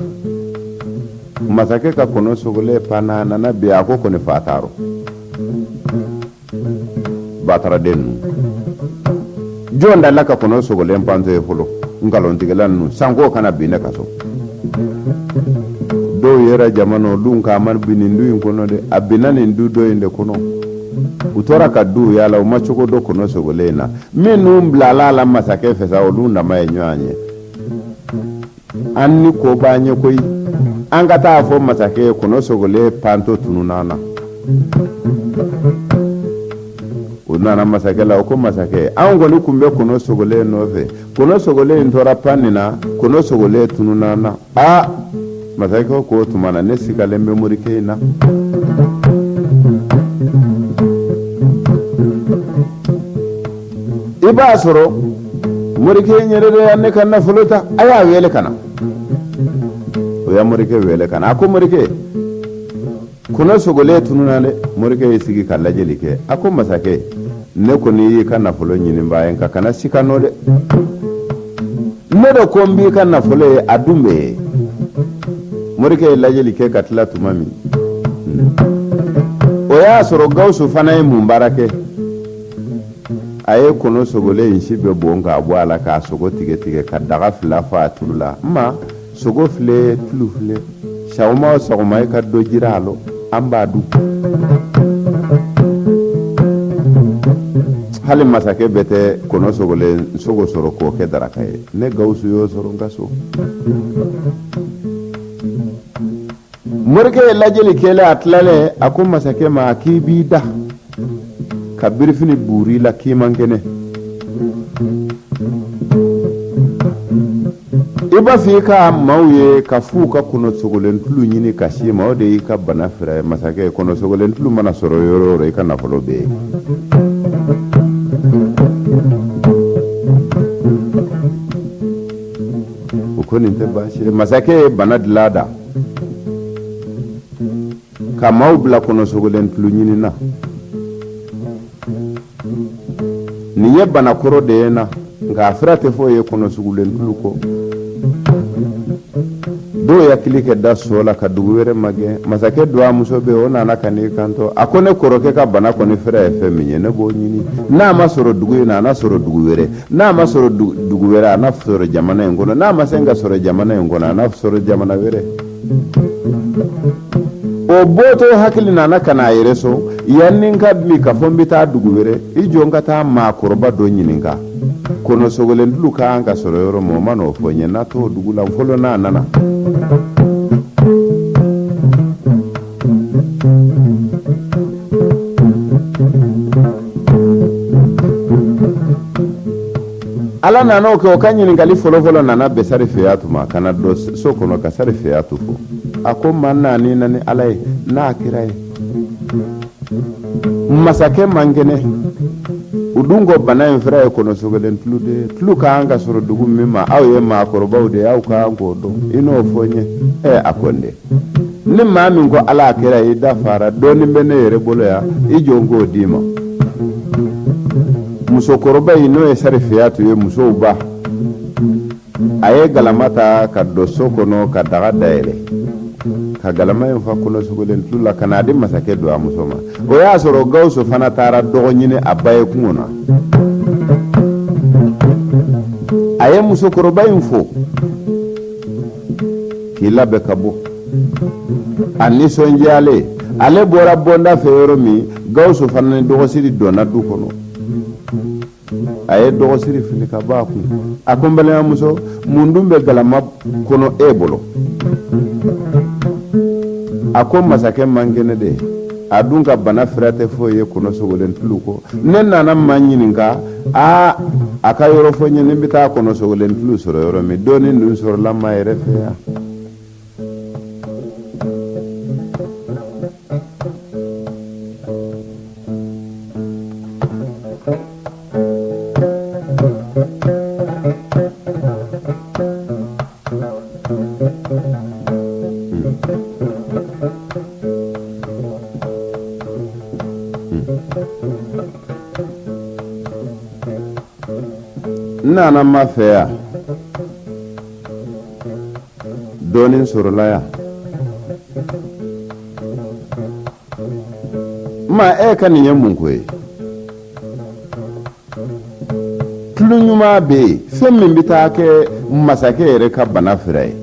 Masakɛ ka kɔnɔ sogolen panna, a nana bi, a ko kɔni fa taarɔ bataraden ninnu. Jɔn dala ka kɔnɔ sogolen pantɔ ye fɔlɔ? Nkalontigɛla ninnu, sanko kana bin ne ka so. Dɔw yɛrɛ jama nɔ dun k'a ma bin nin du in kɔnɔ dɛ, a binna nin du dɔ in de kɔnɔ. U tora ka duw yaala, u ma cogo dɔn kɔnɔ sogolen in na. Minnu bilala a la masakɛ fɛ sa, olu nama ye ɲɔgɔn ye. An ni ko b'an ye koyi, an ka taa fɔ masakɛ ye kɔnɔ sogolen pantɔ tununna na. U nana masakɛ la, o ko masakɛ, anw kɔni kun bɛ kɔnɔ sogolen nɔfɛ, kɔnɔ sogolen in tora pan nin na, kɔnɔ sogolen tununna na. Aa, masakɛ ko o tuma na ne sigalen bɛ morikɛ in na. I b'a sɔrɔ Morikɛ n yɛrɛ de ya ne ka nafolo ta. A y'a wele ka na. O ya morikɛ wele ka na. A ko morikɛ, kɔnɔ sogolen tununa dɛ. Morikɛ y'i sigi ka lajɛli kɛ. A ko masakɛ, ne kɔni y'i ka nafolo ɲininbaa ye, nka kana sika nɔ dɛ. Ne de ko n b'i ka nafolo ye, a dun bɛ ye. Morikɛ ye lajɛli kɛ ka tila tuma min, o y'a sɔrɔ gawusu fana ye mun baara kɛ? A ye kɔnɔ sogolen in si bɛɛ bon k'a bɔ a la, k'a sogo tigɛ tigɛ, ka daga fila fa a tulu la. Ma sogo filɛ, tulu filɛ, sɔgɔma o sɔgɔma i ka dɔ jira a lɔ, an b'a dun. Hali masakɛ bɛɛ tɛ kɔnɔ sogolen sogo sɔrɔ k'o kɛ daraka ye. Ne gawusu y'o sɔrɔ n ka so. Morikɛ ye lajɛli kɛlen, a tilalen, a ko masakɛ ma k'i b'i da ka birifini buuri la k'i man kɛnɛ. I b'a fɔ i ka maaw ye ka f'u ka kɔnɔ sogolen tulu ɲini ka s'i ma, o de y'i ka bana fura ye. Masakɛ, kɔnɔ sogolen tulu mana sɔrɔ yɔrɔ o yɔrɔ, i ka nafolo bɛ yen. O ko nin tɛ baasi ye. Masakɛ ye bana dilan da ka maaw bila kɔnɔ sogolen tulu ɲini na. Nin ye bana kɔrɔ de ye na, nka a fura tɛ foyi ye kɔnɔ sogolen tulu kɔ. Dɔw yakili kɛ da so la ka dugu wɛrɛ magɛn. Masakɛ dɔgɔmuso bɛ o nana ka n'i kanto, a ko ne kɔrɔkɛ ka bana kɔni fura ye fɛn min ye, ne b'o ɲini. N'a ma sɔrɔ dugu in na, a na sɔrɔ dugu wɛrɛ. N'a ma sɔrɔ dugu wɛrɛ, a na sɔrɔ jamana in kɔnɔ. N'a ma se ka sɔrɔ jamana in kɔnɔ, a na sɔrɔ jamana wɛrɛ. O bɔtɔ hakili nana ka n'a yɛrɛ sɔn, yanni n ka min k'a fɔ n bɛ taa dugu wɛrɛ, i jɔ n ka taa maakɔrɔba dɔ ɲininka kɔnɔ sogolen tulu ka kan ka sɔrɔ yɔrɔ min. O mana o fɔ n ye, n na t'o dugu la fɔlɔ n'a nana. Ala nana o kɛ, o ka ɲininkali fɔlɔfɔlɔ nana bɛn Sarifiyatu ma, ka na don so kɔnɔ ka Sarifiyatu fo. A ko ma naani na ni Ala ye n'a kira ye, masakɛ man kɛnɛ, u dun ko bana in fura ye kɔnɔ sogolen tulu de ye. Tulu ka kan ka sɔrɔ dugu min ma, aw ye maakɔrɔbaw de ye, aw ka kan k'o dɔn, i n'o fɔ n ye. Ɛ, a ko n de, ni maa min ko Ala a kira i dafara, dɔɔnin bɛ ne yɛrɛ bolo yan, i jɔ n k'o d'i ma. Musokɔrɔba in, n'o ye Sarifiyatu ye, musow ba, a ye galama ta ka don so kɔnɔ ka daga dayɛlɛ ka galama in fa kɔnɔ sogolen tulu la ka n'a di masakɛ dɔgɔmuso ma. O y'a sɔrɔ Gawusu fana taara dɔgɔ ɲini a ba ye kungo na. A ye musokɔrɔba in fo k'i labɛn ka bɔ. A nisɔndiyalen, ale bɔra bonda fɛ yɔrɔ min, Gawusu fana ni dɔgɔsiri donna du kɔnɔ. A ye dɔgɔsiri fili ka bɔ a kun. A ko n balimamuso, mun dun bɛ galama kɔnɔ e bolo? A ko masakɛ man kɛnɛ de, a dun ka bana fura tɛ foyi ye kɔnɔ sogolen tulu kɔ. Ne nana ma ɲininka aa a ka yɔrɔ fɔ n ye ni n bɛ taa kɔnɔ sogolen tulu sɔrɔ yɔrɔ min. Dɔɔnin dun sɔrɔla ma yɛrɛ fɛ yan. N nana ma fɛ yan, dɔɔnin sɔrɔla yan. Ma e ka nin ye mun ko ye? Tulu ɲuman bɛ yen, fɛn min bɛ taa kɛ masakɛ yɛrɛ ka bana fura ye,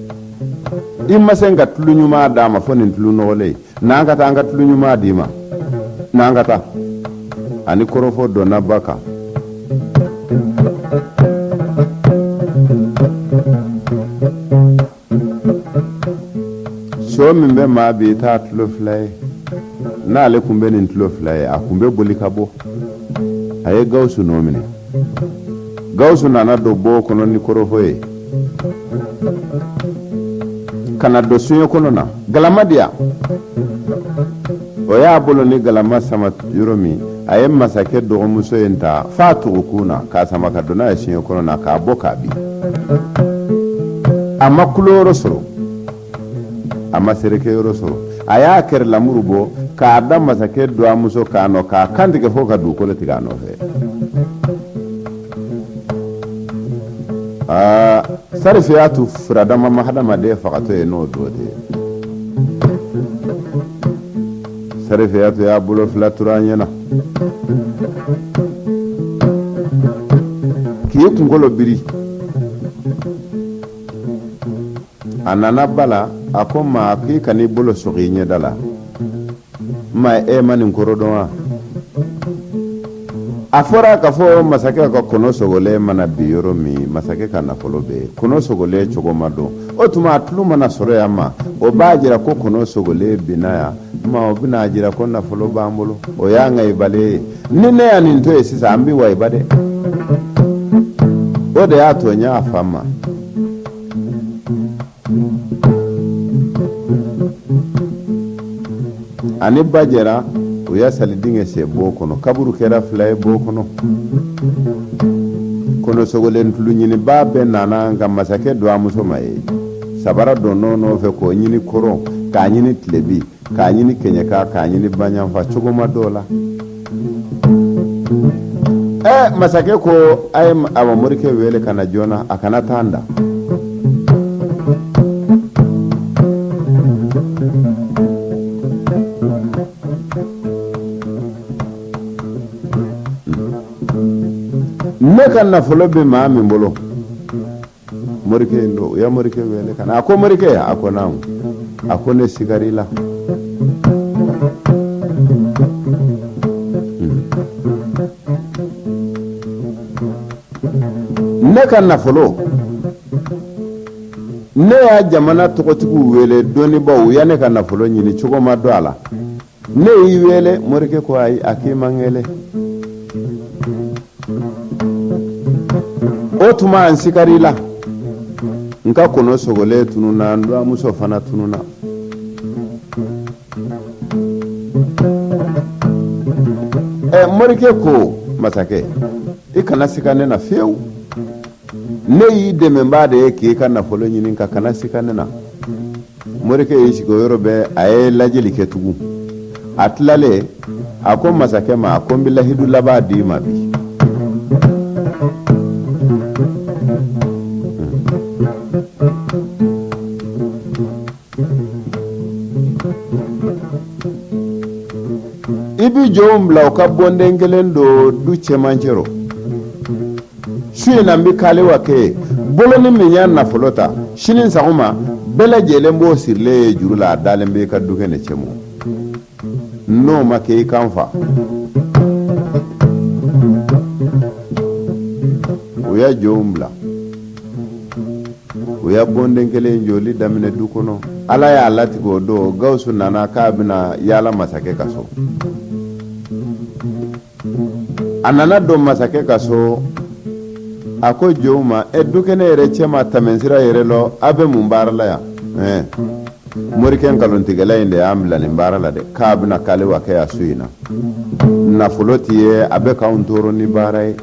i ma se ka tulu ɲuman d'a ma fo nin tulu nɔgɔlen. N'an ka taa an ka tulu ɲuman d'i ma, n'an ka taa. Ani kɔrɔfɔ donna ba kan. So min bɛ maa bi taa tulo fila ye, n'ale kun bɛ nin tulo fila ye, a kun bɛ boli ka bɔ. A ye Gawusu nɔ minɛ. Gawusu nana don bon kɔnɔ ni kɔrɔfɔ ye ka na don soɲɛ kɔnɔ na galama di yan. O y'a bolo ni galama sama yɔrɔ min, A ye masakɛ dɔgɔmuso in ta f'a tugukun na k'a sama ka don n'a ye soɲɛ kɔnɔ na k'a bɔ k'a bin. A ma kulo yɔrɔ sɔrɔ, a ma sereke yɔrɔ sɔrɔ. A y'a kɛrɛ lamuru bɔ k'a da masakɛ dɔgɔmuso kan nɔ k'a kantigɛ fo ka dugukolo tigɛ a nɔfɛ. Aa, sarifiyatu furadama ma hadamaden fagatɔ ye n'o dɔ tɛ. Sarifiyatu y'a bolo fila turu a ɲɛ na k'i kunkolo biri. A nana ba la, a ko ma k'i kan'i bolo sɔgɔ i ɲɛda la. Ma e ma nin kɔrɔ dɔn wa? A fɔra k'a fɔ masakɛ ka kɔnɔ sogolen mana bin yɔrɔ min, masakɛ ka nafolo bɛ yen. Kɔnɔ sogolen cogo ma dɔn. O tuma a tulu mana sɔrɔ yan ma, o b'a jira ko kɔnɔ sogolen binna yan ma, o bɛna jira ko nafolo b'an bolo. O y'an ka ibale ye. Ni ne y'a nin to yen sisan, an bɛ wayiba dɛ. O de y'a to n y'a fa ma. Ani ba jɛra, u ya sali dingɛ sen bon kɔnɔ. Kaburu kɛra fila ye bon kɔnɔ. Kɔnɔ sogolen tulu ɲinibaa bɛɛ nana, nka masakɛ dɔgɔmuso ma ye. Sabara donn'o nɔfɛ k'o ɲini kɔrɔn, k'a ɲini tilebi, k'a ɲini kɛɲɛka, k'a ɲini baɲanfa, cogo ma dɔw la. Ɛ, masakɛ ko a ye awa morikɛ wele ka na joona, a kana taa n da. Ne ka nafolo bɛ maa min bolo, morikɛ in don. U ya morikɛ wele ka na. A ko morikɛ, a ko naamu. A ko ne sigar'i la. Ne ka nafolo, ne y'a jamana tɔgɔtigiw wele, dɔnnibaaw, u ya ne ka nafolo ɲini, cogo ma dɔn a la. Ne y'i wele. Morikɛ ko ayi, a k'i ma n wele. O tuma n sigar'i la. N ka kɔnɔ sogolen tununna, n dɔgɔmuso fana tununna. Ɛ, morikɛ ko masakɛ, i kana siga ne na fiyewu. Ne y'i dɛmɛbaa de ye k'i ka nafolo ɲini, ka kana siga ne na. Morikɛ y'i sigi o yɔrɔ bɛɛ, a ye lajɛli kɛ tugun. A tilalen, a ko masakɛ ma, a ko n bɛ lahidu laban d'i ma bi. I bɛ jɔnw bila u ka bonden kelen don du cɛmancɛ rɔ. Su in na n bɛ kaliwa kɛ ye. Bolonin min y'a nafolo ta, sini sɔgɔma bɛɛ lajɛlen b'o sirilen ye juru la, a dalen bɛ i ka dukɛnɛ cɛmɔ. N'o ma kɛ, i ka n fa. U ya jɔnw bila, u ya bonden kelen jɔli daminɛ du kɔnɔ. Ala y'a latigɛ o don, Gawusu nana k'a bɛna yaala masakɛ ka so. A nana don masakɛ ka so, a ko jɔnw ma, ɛ, dukɛnɛ yɛrɛ cɛma tɛmɛnsira yɛrɛ lɔ, a bɛ mun baara la yan? Ɛɛ, morikɛ nkalontigɛla in de y'an bila nin baara la dɛ, k'a bɛna kaliwa kɛ yan su in na. Nafolo tɛ ye, a bɛ k'anw tɔɔrɔ ni baara ye.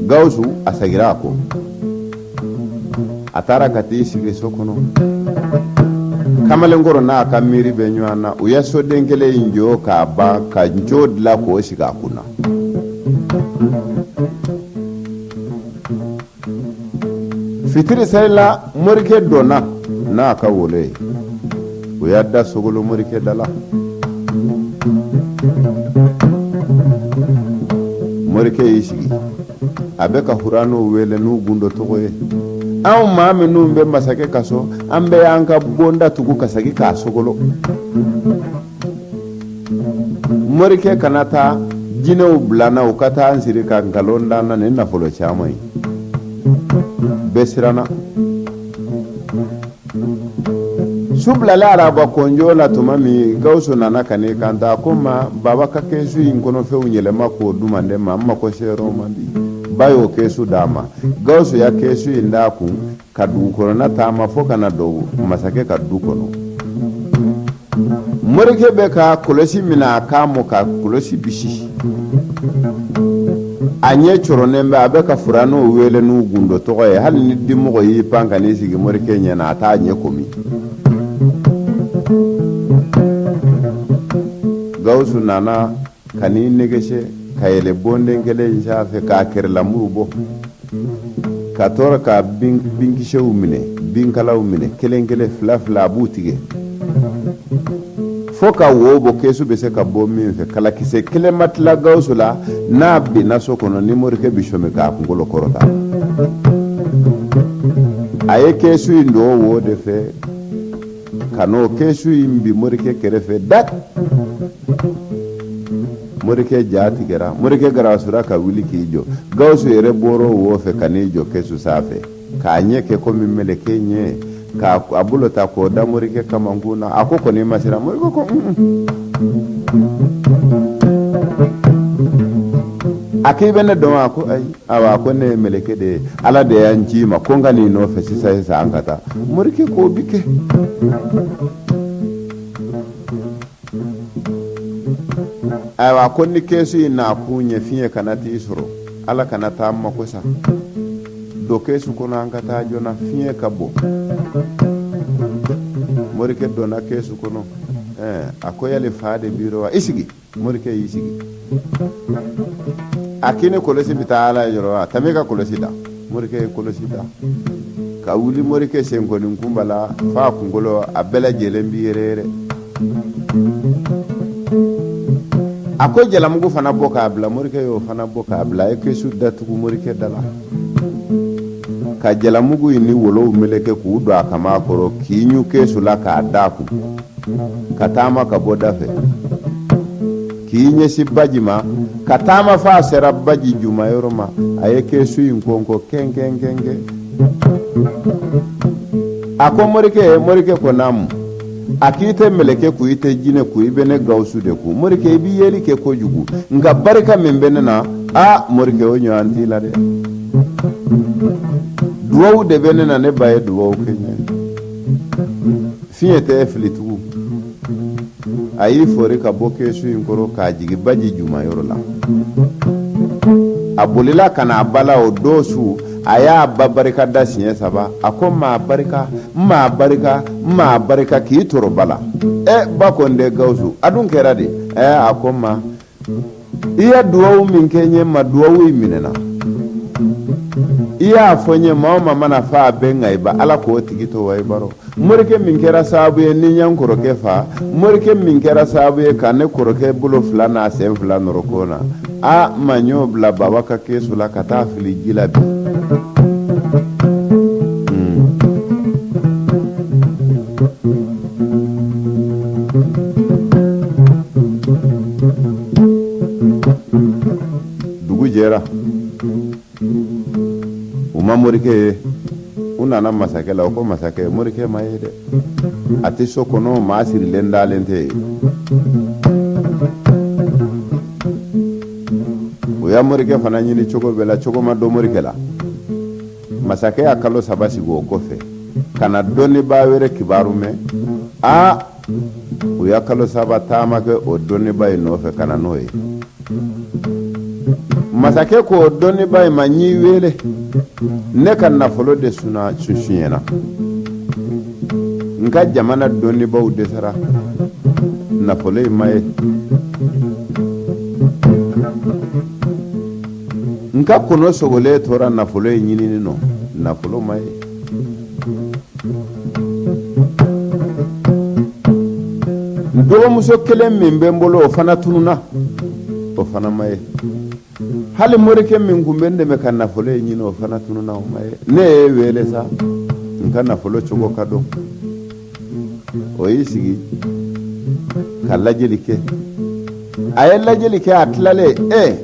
Gawusu a segira a kɔ, a taara ka t'i sigi so kɔnɔ. Kamalenkɔrɔ n'a ka miiri bɛ ɲɔgɔn na. U ye soden kelen in jɔ k'a ban ka nco dilan k'o sigi a kunna. Fitiri selila, morikɛ donna n'a ka wolo ye. U y'a da sogolo morikɛ da la. Morikɛ y'i sigi, a bɛ ka huranɛw wele n'u gundo tɔgɔ ye. Anw maa minnu bɛ masakɛ ka so, an bɛɛ y'an ka bonda tugu ka segin k'a sogolo. Morikɛ kana taa jinɛw bila n na, u ka taa an siri ka nkalon da n na nin nafolo caman ye. Bɛɛ siranna. Su bilalen araba kɔnjo la tuma min, Gawusu nana ka n'i kanto, a ko ma, baba ka kɛsu in kɔnɔfɛnw yɛlɛma k'o di manden ma, n mako se yɔrɔ ma bi. Ba y'o kɛsu d'a ma. Gawusu ya kɛsu in d'a kun ka dugu kɔnɔna taama fo ka na don masakɛ ka du kɔnɔ. Morikɛ bɛ ka kɔlɔsi minɛ a kan mɔ ka kɔlɔsi bisi. A ɲɛ cɔrɔnnen bɛ, a bɛ ka furanɛw wele n'u gundo tɔgɔ ye. Hali ni dimɔgɔ y'i pan ka n'i sigi morikɛ ɲɛ na, a t'a ɲɛ komi. Gawusu nana ka n'i nɛgɛse ka yɛlɛ bonden kelen in sanfɛ k'a kɛrɛlamuru bɔ ka tɔɔrɔ ka binkisɛw minɛ, binkalaw minɛ kelen kelen, fila fila, a b'u tigɛ fo ka wo bɔ kɛsu bɛ se ka bɔ min fɛ. Kalakisɛ kelen ma tila Gawusu la n'a binna so kɔnɔ ni morikɛ bɛ sɔmi k'a kunkolo kɔrɔta. A ye kɛsu in don wo de fɛ ka n'o kɛsu in bin morikɛ kɛrɛfɛ dat. Morikɛ ja tigɛra, morikɛ garasura ka wuli k'i jɔ. Gawusu yɛrɛ bɔra o wo fɛ ka n'i jɔ kɛsu sanfɛ k'a ɲɛ kɛ komi mɛlɛkɛ ɲɛ, k'a bolo ta k'o da morikɛ kamankun na. A ko kɔni ma siran? Morikɛ ko a k'i bɛ ne dɔn wa? A ko ayi. Awa, a ko ne ye mɛlɛkɛ de ye, Ala de y'an ci ma ko n ka n'i nɔfɛ sisan sisan, an ka taa. Morikɛ k'o bi kɛ. Ayiwa, ko ni kɛsu in n'a kun ɲɛ fiɲɛ kana t'i sɔrɔ, Ala kana taa mako sa, don kɛsu kɔnɔ, an ka taa joona, fiɲɛ ka bon. Morikɛ donna kɛsu kɔnɔ. A ko yali fa de b'i rɔ wa? I sigi. Morikɛ y'i sigi. A k'i ni kɔlɔsi bɛ taa Ala yɔrɔ wa? Tɛmɛ ka kɔlɔsi da. Morikɛ ye kɔlɔsi da ka wuli. Morikɛ senkɔni kunba la f'a kunkolo, a bɛɛ lajɛlen bi yɛrɛ yɛrɛ. A ko jalamugu fana bɔ k'a bila. Morikɛ y'o fana bɔ k'a bila. A ye kɛsu datugu morikɛ da la ka jalamugu in ni wolow meleke k'u don a kaman kɔrɔ, k'i ɲu kɛsu la k'a da kun, ka taama ka bɔ da fɛ k'i ɲɛsin baji ma, ka taama f'a sera baji juma yɔrɔ ma. A ye kɛsu in kɔnkɔn kɛnkɛnkɛnkɛn. A ko morikɛ, morikɛ ko naamu. A k'i tɛ mɛlɛkɛ kun, i tɛ jinɛ kun, i bɛ ne Gawusu de kun. Morikɛ, i bɛ yeli kɛ kojugu, nka barika min bɛ ne na, a morikɛ, o ɲɔgɔn t'i la dɛ. Duwawu de bɛ ne na, ne ba ye duwawu kɛ n ye. Fiɲɛ tɛ fili tugun. A y'i fori ka bɔ kɛsu in kɔrɔ k'a jigin baji juma yɔrɔ la. A bolila ka na a ba la. O don su, a y'a ba barika da siɲɛ saba. A ko maa barika, maa barika, maa barika, k'i toro ba la. Ɛ, ba ko n den Gawusu, a dun kɛra di? Ɛ, a ko ma, i ya duwawu min kɛ n ye, ma duwawu in minɛna. I y'a fɔ n ye, maa o maa mana fa a bɛ ŋayiba, Ala k'o tigi to wayiba rɔ. Morikɛ min kɛra sababu ye ni n ya n kɔrɔkɛ fa, morikɛ min kɛra sababu ye ka ne kɔrɔkɛ bolo fila n'a sen fila nɔrɔ kon na, a ma n y'o bila baba ka kɛsu la ka taa fili ji la bi. Dugu jɛra, u ma morikɛ ye. U nana masakɛ la, u ko masakɛ, morikɛ ma ye dɛ, a tɛ so kɔnɔ, maa sirilen dalen tɛ yen. U ya morikɛ fana ɲini cogo bɛɛ la, cogo ma dɔn morikɛ la. Masakɛ y'a kalo saba sigi o kɔfɛ ka na dɔnnibaa wɛrɛ kibaru mɛn. Aa, u ya kalo saba taama kɛ o dɔnniba in nɔfɛ ka na n'o ye. Masakɛ ko o dɔnniba in ma, n y'i wele, ne ka nafolo de sunyɛna, n ka jamana dɔnnibaw dɛsɛra, nafolo in ma ye. N ka kɔnɔ sogolen tora nafolo in ɲinini nɔ, nafolo ma ye. N dɔgɔmuso kelen min bɛ n bolo, o fana tununna, o fana ma ye. Hali morikɛ min tun bɛ n dɛmɛ ka nafolo in ɲini, o fana tununna, o ma ye. Ne y'e wele sa, n ka nafolo cogo ka dɔn. O y'i sigi ka lajɛli kɛ. A ye lajɛli kɛ, a tilalen, ɛ,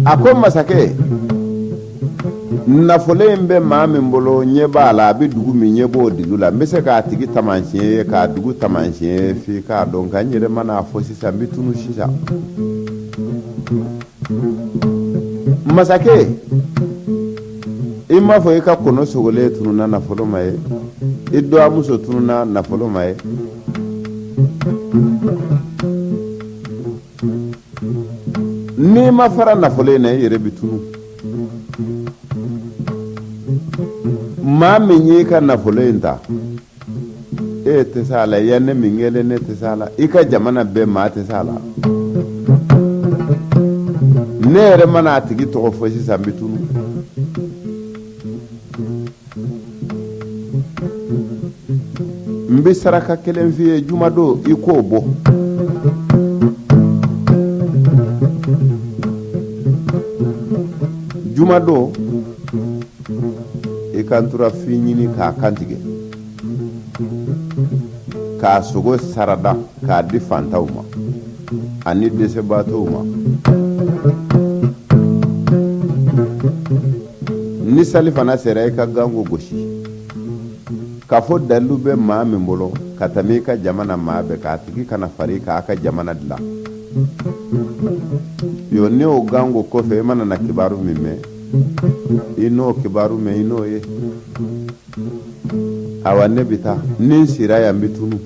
a ko masakɛ, nafolo in bɛ maa min bolo, ɲɛ b'a la, a bɛ dugu min, ɲɛ b'o dugu la. N bɛ se k'a tigi taamasiyɛn ye, k'a dugu taamasiyɛn ye f'i k'a dɔn. Nka n yɛrɛ mana a fɔ sisan, n bɛ tunu sisan. Masakɛ, i m'a fɔ i ka kɔnɔ sogolen tununna, nafolo ma ye. I dɔgɔmuso tununna nafolo ma ye. N'i ma fara nafolo in na, i yɛrɛ bɛ tunu. Maa min y'i ka nafolo in ta, e tɛ se a la. Ya ne min kelen, ne tɛ se a la. I ka jamana bɛɛ maa tɛ se a la. Ne yɛrɛ mana a tigi tɔgɔ fɔ sisan, n bɛ tunu. N bɛ saraka kelen f'i ye jumadon, i k'o bɔ. Jumadon, i ka nturafin ɲini k'a kantigɛ, k'a sogo sarada k'a di fantanw ma ani dɛsɛbaatɔw ma. Ni salifana sera, i ka ganko gosi k'a fɔ dalilu bɛ maa min bolo ka tɛmɛ i ka jamana maa bɛɛ kan, a tigi ka na fara i kan a ka jamana dilan. Yo, ni o ganko kɔfɛ, i mana na kibaru min mɛn, i n'o kibaru mɛn, i n'o ye. Awa, ne bɛ taa. Ni n sira yan, n bɛ tunu.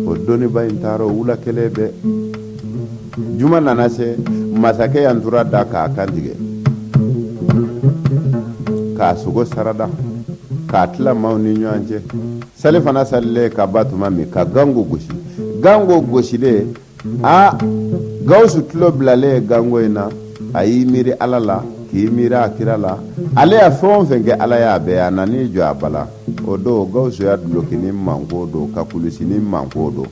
O dɔnniba in taara o wula kelen bɛɛ. Juma nana se, masakɛ ya ntura da k'a kantigɛ, k'a sogo sarada k'a tila maaw ni ɲɔgɔn cɛ. Salifana salilen ka ban tuma min, ka gango gosi. Gango gosilen, a Gawusu tulo bilalen gango in na, a y'i miiri Ala la, k'i miiri a kira la. Ale ya fɛn o fɛn kɛ, Ala y'a bɛɛ. A nan'i jɔ a bala. O don, Gawusu ya dulokinin manko don, ka kulusinin manko don,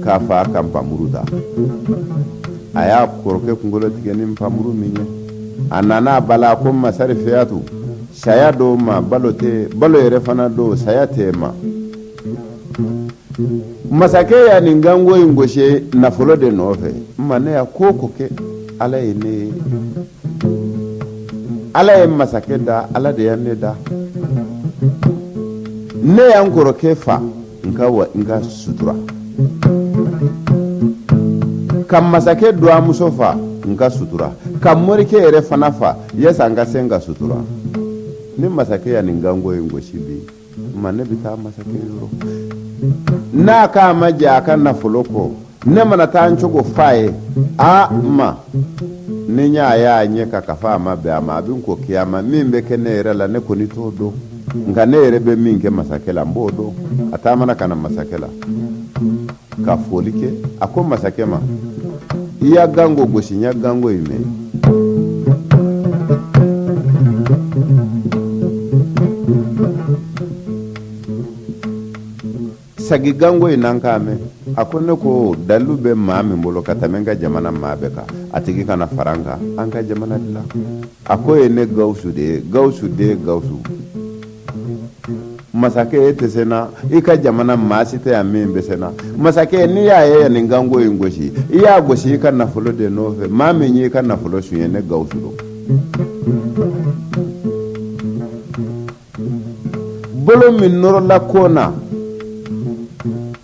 k'a fa ka npanmuru ta. A y'a kɔrɔkɛ kunkolo tigɛ ni npanmuru min ye, a nana a bala, a ko masari fiyatu, saya don ma, balo tɛ, balo yɛrɛ fana don, saya tɛ ma. Masakɛ ya nin gango in gosi nafolo de nɔfɛ ma. Ne ya ko ko kɛ, Ala ye ne ye, Ala ye masakɛ da, Ala de ya ne da. Ne y'an kɔrɔkɛ fa, n ka wa n ka sutura, ka masakɛ dɔgɔmuso fa, n ka sutura, ka morikɛ yɛrɛ fana fa, yasa n ka se n ka sutura. Ni masakɛ ya nin gango in gosi bi ma, ne bɛ taa masakɛ yɔrɔ. N'a k'a ma jɛ a ka nafolo kɔ, ne mana taa n cogo f'a ye. A ma ni n y'a y'a ɲɛ kan k'a fɔ a ma bɛn a ma, a bɛ n ko kiyama. Min bɛ kɛ ne yɛrɛ la, ne kɔni t'o dɔn, nka ne yɛrɛ bɛ min kɛ masakɛ la, n b'o dɔn. A taamana ka na masakɛ la ka foli kɛ. A ko masakɛ ma, i ya gango gosi, n ya gango in mɛn. Sagi gango in nan k'a mɛn. A ko ne ko dalilu bɛ maa min bolo ka tɛmɛ n ka jamana maa bɛɛ kan, a tigi ka na fara n kan an ka jamana dilan. A ko ye ne Gawusu de ye, Gawusu de ye Gawusu. Masakɛ, e tɛ se n na, i ka jamana maa si tɛ yan min bɛ se n na. Masakɛ, n'i y'a ye nin gango in gosi, i y'a gosi i ka nafolo de nɔfɛ. Maa min y'i ka nafolo suɲɛ, ne Gawusu don. Bolo min nɔrɔla kon na,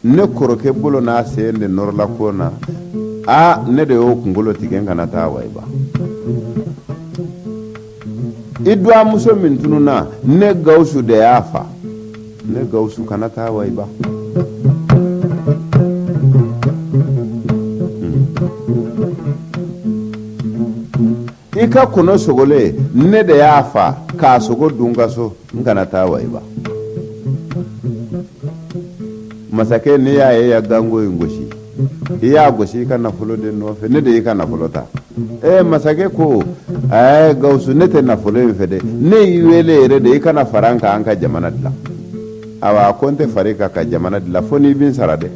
ne kɔrɔkɛ bolo n'a sen de nɔrɔla kon na. Aa, ne de y'o kunkolo tigɛ. N kana taa wayiba. I dɔgɔmuso min tununna, ne Gawusu de y'a fa. Ne Gawusu kana taa wayiba. I ka kɔnɔ sogolen, ne de y'a fa k'a sogo dun ka so. N kana taa wayiba. Masakɛ, n'i y'a ye ya gango in gosi, i y'a gosi i ka nafolo de nɔfɛ. Ne de y'i ka nafolo ta. Ee, masakɛ ko, ɛɛ Gawusu, ne tɛ nafolo in fɛ dɛ. Ne y'i wele yɛrɛ de i ka na fara n kan an ka jamana dilan. Awa, a ko n tɛ fara i kan ka jamana dilan fo n'i bɛ n sara dɛ.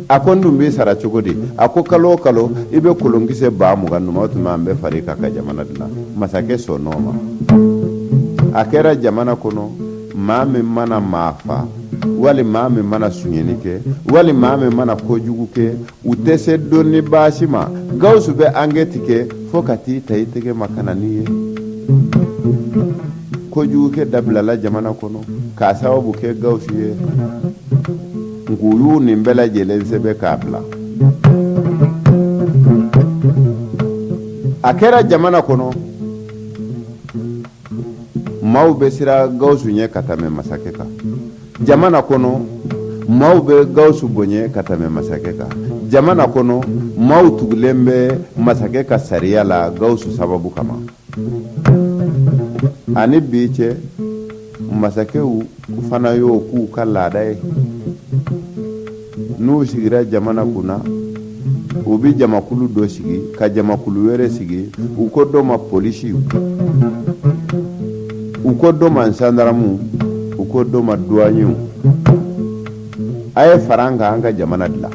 A ko n dun b'i sara cogo di? A ko kalo o kalo, i bɛ kolonkisɛ 20,000 d'u ma, o tuma n bɛ fara i kan ka jamana dilan. Masakɛ sɔnn'o ma. A kɛra jamana kɔnɔ, maa min mana maa fa, wali maa min mana sonyɛni kɛ, wali maa min mana kojugu kɛ, u tɛ se donni baasi ma. Gawusu bɛ ankɛti kɛ fo ka t'i ta i tɛgɛ ma ka na n'i ye. Kojugukɛ dabilala jamana kɔnɔ k'a sababu kɛ Gawusu ye. Nk'u y'u nin bɛɛ lajɛlen sɛbɛn k'a bila. A kɛra jamana kɔnɔ, maaw bɛ siran Gawusu ɲɛ ka tɛmɛ masakɛ kan. Jamana kɔnɔ, maaw bɛ Gawusu bonya ka tɛmɛ masakɛ kan. Jamana kɔnɔ, maaw tugulen bɛ masakɛ ka sariya la Gawusu sababu kama. Ani bi cɛ, masakɛw fana y'o k'u ka laada ye. N'u sigira jamana kunna, u bɛ jamakulu dɔ sigi ka jamakulu wɛrɛ sigi. U ko dɔ ma polisiw, u ko dɔ ma sandaramu, u ko dɔ ma duwaɲiw. A ye fara an kan, an ka jamana dilan.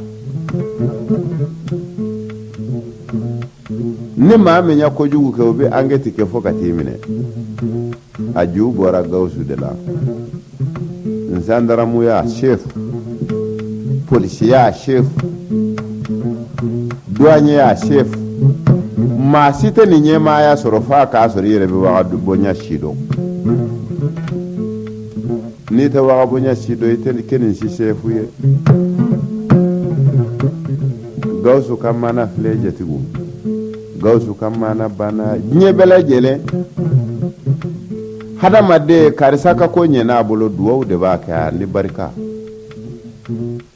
Ni maa min ye kojugu kɛ, u bɛ ankɛti kɛ fo ka t'i minɛ. A ju bɔra Gawusu de la. Zandaramuya chef, polisiya chef, duwaɲɛya chef, maa si tɛ nin ɲɛmaaya sɔrɔ f'a k'a sɔrɔ i yɛrɛ bɛ wagabonya si dɔn. N'i tɛ wagabonya si dɔn, i tɛ kɛ nin si sefu ye. Gawusu ka maana filɛ jatigiw. Gawusu ka maana banna diɲɛ bɛɛ lajɛlen. Hadamaden, karisa ka ko ɲɛna a bolo, duwawu de b'a kɛ a ni barika.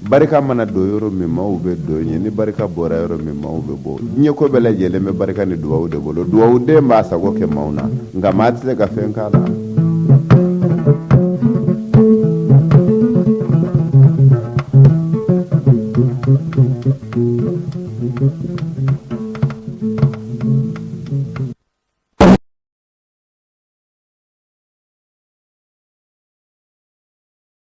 Barika mana don yɔrɔ min, maaw bɛ don yen. Ni barika bɔra yɔrɔ min, maaw bɛ bɔ. Diɲɛ ko bɛɛ lajɛlen bɛ barika ni duwawu de bolo. Duwawuden b'a sago kɛ maaw na, nka maa tɛ se ka fɛn k'a la.